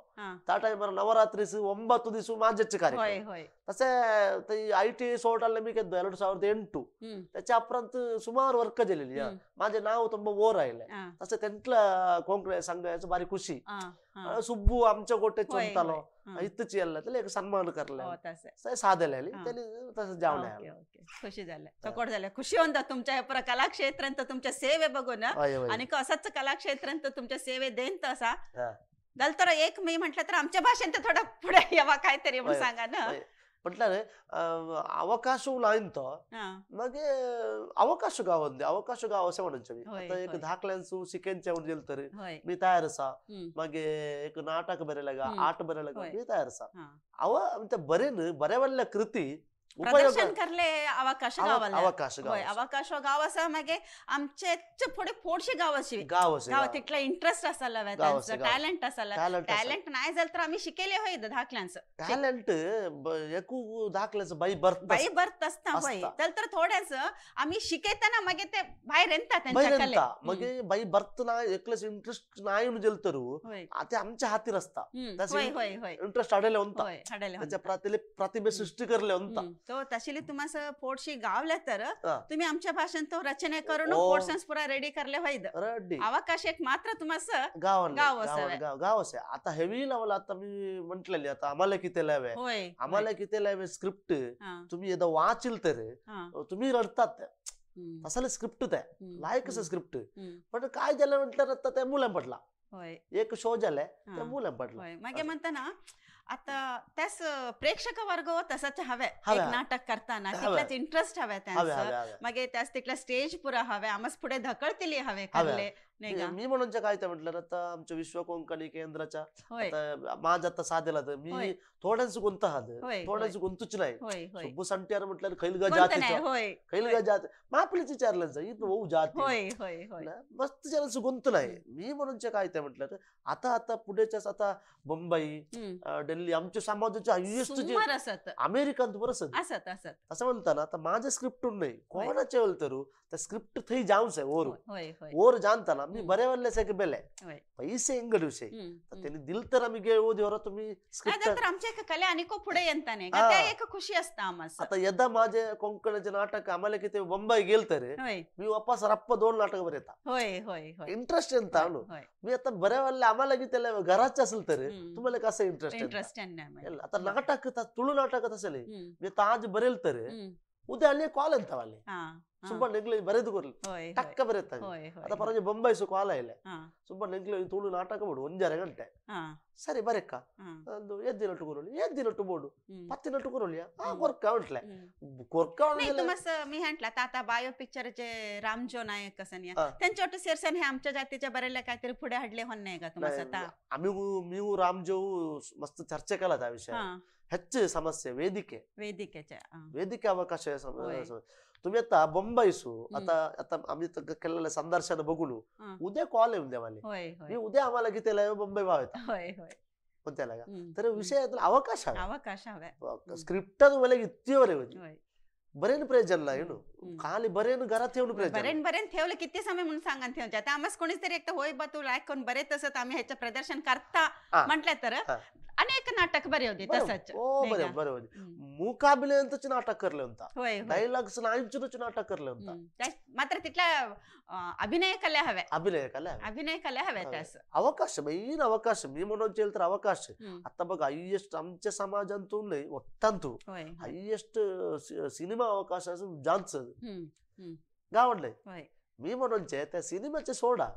त्या टाइमवर नवरात्रीस 9 दिवस माझेच कार्यक्रम तसे ते I T I सोडले मी 2008 त्याच्या उपरांत सुमार वर्क केलेली माझे नाव ತುಂಬ ಓರ್ राहिले तसे त्यांतला कोंकणी संघाचं भारी खुशी सुब्बू आमच्या गोटे चोंतालो इतची ಎಲ್ಲ त्याला एक सन्मान करले साधेले त्यांनी तसं जाऊन खुशी झालं चकोट झालं खुशी होऊन तुमच्या कलाक्षेत्रांत तुमच्या सेवे बघून आणि असंच कलाक्षेत्रांत तुमच्या सेवे देन तसा झालं तर एक मी म्हटलं तर आमच्या भाषेत थोडं पुढे यावा काहीतरी म्हणून सांगा ना म्हटलं रे अवकाश लाईन तो मागे अवकाश गाव अवकाश गाव असे म्हणून मी आता एक धाकल्यांचू शिकेंचे म्हणून गेलं तरी मी तयार असा मागे एक नाटक बरेला आर्ट बरेला मी तयार असा अव बरे बऱ्या वडल्या कृती प्रदर्शन करले अवकाश गावाला अवकाश अवकाश गाव असा मागे आमचे पुढे फोडशे गाव अशी गाव गाव तिथला इंटरेस्ट असायला हवा त्यांचं टॅलेंट असायला टॅलेंट नाही झालं तर आम्ही शिकेले होय धाकल्यांचं टॅलेंट एकू धाकल्याचं बाई बर्थ बाई बर्थ असता होय तर थोड्याच आम्ही शिकयताना मागे ते बाहेर येतात त्यांच्या मगे बाई बर्थ ना एकलेच इंटरेस्ट नाही म्हणजे तर ते आमच्या हाती रस्ता इंटरेस्ट अडेले होता त्याच्या प्रतिभे सृष्टी करले होता तो तशी तुम्हाला फोडशी गावल्या तर तुम्ही आमच्या भाषण तो रचना करून फोडसन्स पुरा रेडी करले होईद अवकाश एक मात्र तुम्हाला गाव गाव गाव असे आता हेवी लावला. आता मी म्हटलेले आता आम्हाला किती लावे आम्हाला किती लावे स्क्रिप्ट तुम्ही एकदा वाचील तर तुम्ही रडतात तसं स्क्रिप्ट त्या लायक स्क्रिप्ट पण काय झालं म्हटलं आता त्या मुलां पडला एक शो झालाय त्या मुलां पडला मागे म्हणता ना आता त्यास प्रेक्षक वर्ग तसंच हवे एक नाटक करताना तिथलाच इंटरेस्ट हव्या त्यांचं मागे त्यास तिथला स्टेज पुरा हव्या आमच पुढे धकळतील हवे करले नाही का. मी म्हणून काय ते म्हटलं आता आमच्या विश्व कोंकणी केंद्राच्या माझं आता साधेला तर मी थोड्यांच गुंत हात थोड्यांच गुंतूच नाही सुब्बू संट्यार म्हटलं खैलगा जाती खैलगा जात मापलीच विचारलं इथं होऊ जाती मस्त जरांचं गुंत नाही. मी म्हणून काय ते म्हटलं आता आता पुढेच्याच आता मुंबई दिल्ली आमच्या समाजाच्या हायएस्ट अमेरिकन बरं असं म्हणताना आता माझ्या स्क्रिप्टून नाही कोणाच्या वेळ तर त्या स्क्रिप्ट थंय जाऊनच आहे ओर ओर जाणताना मी बरे वल्ले बेले पैसे इंगड विषय त्यांनी दिल तर आम्ही गेलो देवर तुम्ही स्क्रिप्ट आमच्या कला आणि पुढे येता नाही त्या एक खुशी असता आम्हाला. आता यदा माझे कोंकणाचे नाटक आम्हाला किती मुंबई गेल तर मी वापस रप्प 2 नाटक वर येता इंटरेस्ट येता मी आता बऱ्या वल्ले आम्हाला किती घराचे असेल तर तुम्हाला कसं इंटरेस्ट इंटरेस्ट आता नाटक तुळू नाटक असेल मी आता आज बरेल तर उद्या आले कॉल अंतवाले सुब्बಣ್ಣ ಇಂಗ್ಲೀಷ್ ಬರೆದು ಕೊರ್ಲಿ ಟಕ್ಕ ಬರೆತಾನೆ. आता ಪರಂಜೆ ಬೊಂಬೈಸು ಕಾಲ್ ಆಯ್ಲೆ ಸುಬ್ಬಣ್ಣ ಇಂಗ್ಲೀಷ್ ತುಳು ನಾಟಕ ಬೋಡು 1.5 ಗಂಟೆ ಸರಿ ಬರೆಕ್ಕ ಒಂದು ಎದ್ದಿನಟ್ಟು ಕೊರೊಳಿ ಎದ್ದಿನಟ್ಟು ಬೋಡು ಪತ್ತಿನಟ್ಟು ಕೊರೊಳಿ ಆ ಕೊರ್ಕ म्हटलंय कोरका मी म्हटलं आता बायो पिक्चरचे रामजो नायक असं त्यांच्या वाटत सेरसन हे आमच्या जातीच्या बरेल्या काहीतरी पुढे हाडले होण नाही का तुम्हाला? आता आम्ही मी रामजो मस्त चर्चा केला त्या विषयावर. ಹೆಚ್ಚು ಸಮಸ್ಯೆ ವೇದಿಕೆ ವೇದಿಕೆच्या ವೇದಿಕೆ ಅವಕಾಶ. तुम्ही आता बंबईसू आता आता आम्ही केलेलं संदर्शन बघून उद्या कॉल येऊन द्या मला मी उद्या आम्हाला किती मुंबई भाव येतात कोणत्याला का तर विषय अवकाश अवकाश हवा स्क्रिप्ट तुम्हाला इतकी बरे होती बरेन प्रयोजन नाही खाली बरेन घरात ठेवून प्रयोजन बरेन बरेन ठेवलं किती समय म्हणून सांगा ठेवून आता आम्हाला कोणीतरी एक होय बा तू लायक कोण बरे तसं आम्ही ह्याचं प्रदर्शन करता म्हटलं तर अनेक नाटक बरे होते तसंच. हो बरे बरे होते. मूकाभिनयांतच नाटक करले होता, डायलॉग्स नाहींच नाटक करले होता. मात्र तिथल्या अभिनय कला हव्या, अभिनय कला, अभिनय कला हव्या त्यास अवकाश मेन अवकाश. मी म्हणून तर अवकाश आता बघ हायेस्ट आमच्या समाजांतून नाही ಒಟ್ಟಂತೂ हायेस्ट सिनेमा अवकाश जांच गावडले. मी म्हणून त्या सिनेमाचे सोडा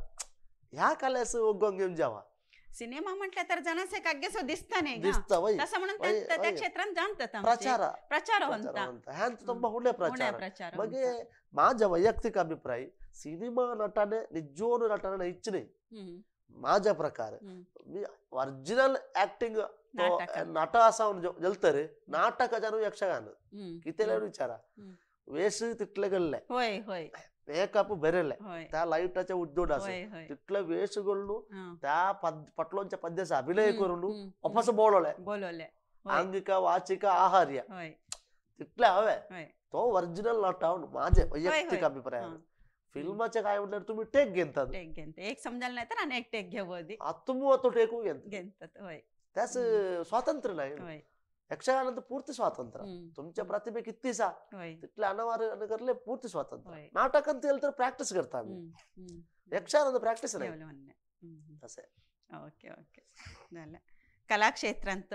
ह्या कलेस उगवून घेऊन जावा. सिनेमा म्हटलं तर जनाचे काग्यसो दिसता नाही दिसता वय तसं म्हणून त्या क्षेत्रात जाणतात प्रचार प्रचार होता ह्यांत ತುಂಬ ಒಳ್ಳೆ ಪ್ರಚಾರ. मग माझा वैयक्तिक अभिप्राय सिनेमा नटाने निजोन नटने इच्छने माझ्या प्रकार मी ओरिजिनल ऍक्टिंग नाटक असा जलतरे नाटक जानू यक्षगान किती विचारा वेश तिथले गल्ले मेकअप बेरेले त्या लाईटाच्या उद्योग असे तिथले वेश घालून त्या पटलोंच्या पद्याचा अभिनय करून वापस बोलवले बोलवले आंगिका वाचिका आहार्य तिथले हवे तो ओरिजिनल नट माझे वैयक्तिक अभिप्राय. फिल्माचे काय म्हटलं तुम्ही टेक घेतात एक समजायला नाही तर अनेक टेक घेऊ आत्म तो टेकू घेतात त्याच स्वातंत्र्य नाही. यक्षगानात पूर्ती स्वातंत्र्य तुमच्या प्रतिभे किती सा तिथले अनावर करले पूर्ती स्वातंत्र्य. नाटक ಅಂತ ಹೇಳಿದ್ರೆ ಪ್ರಾಕ್ಟೀಸ್ करता आम्ही, यक्षगानात प्रॅक्टिस नाही तसे. ओके ओके झालं. कलाक्षेत्रांत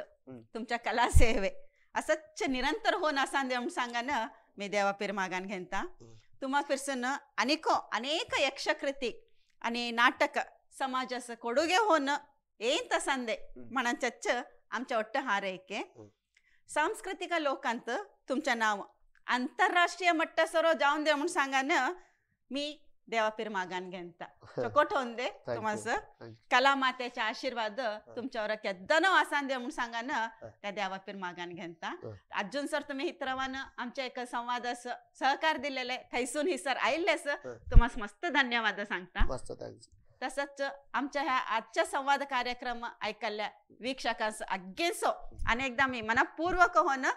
तुमच्या कला सेवे असंच निरंतर होऊन असा म्हणून सांगा ना मी देवा पीर मागान घेता. तुम्हा फिरसून अनेको अनेक यक्षकृती आणि नाटक समाजाचं ಕೊಡುಗೆ होणं ಏನ್ तसंदे म्हणचच्च आमच्या ಒಟ್ಟ ಹಾರೈಕೆ. सांस्कृतिक लोकांत तुमच्या नाव आंतरराष्ट्रीय मट्ट सरो जाऊन दे म्हणून सांगा ना मी देवापीर मागान घेता. चकोट होऊन दे तुम्हाला कला मातेचा आशीर्वाद तुमच्यावर केद्दनो आसान दे म्हणून सांगा ना त्या देवापीर मागान घेता. अर्जुन सर तुम्ही हित्रवान आमच्या एक संवादास सहकार दिलेले थैसून ही सर आयिल्लेस तुम्हाला मस्त धन्यवाद सांगता. तसंच आमच्या ह्या आजच्या संवाद कार्यक्रम ऐकल्या वीक्षकांस अगेन्सो अनेकदा मी मनपूर्वक होणं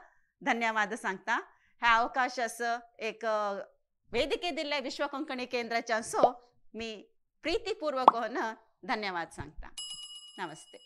धन्यवाद सांगता. ह्या अवकाशास एक वेदिके दिले विश्व कोंकणी केंद्राच्या सो मी प्रीतीपूर्वक होणं धन्यवाद सांगता. नमस्ते.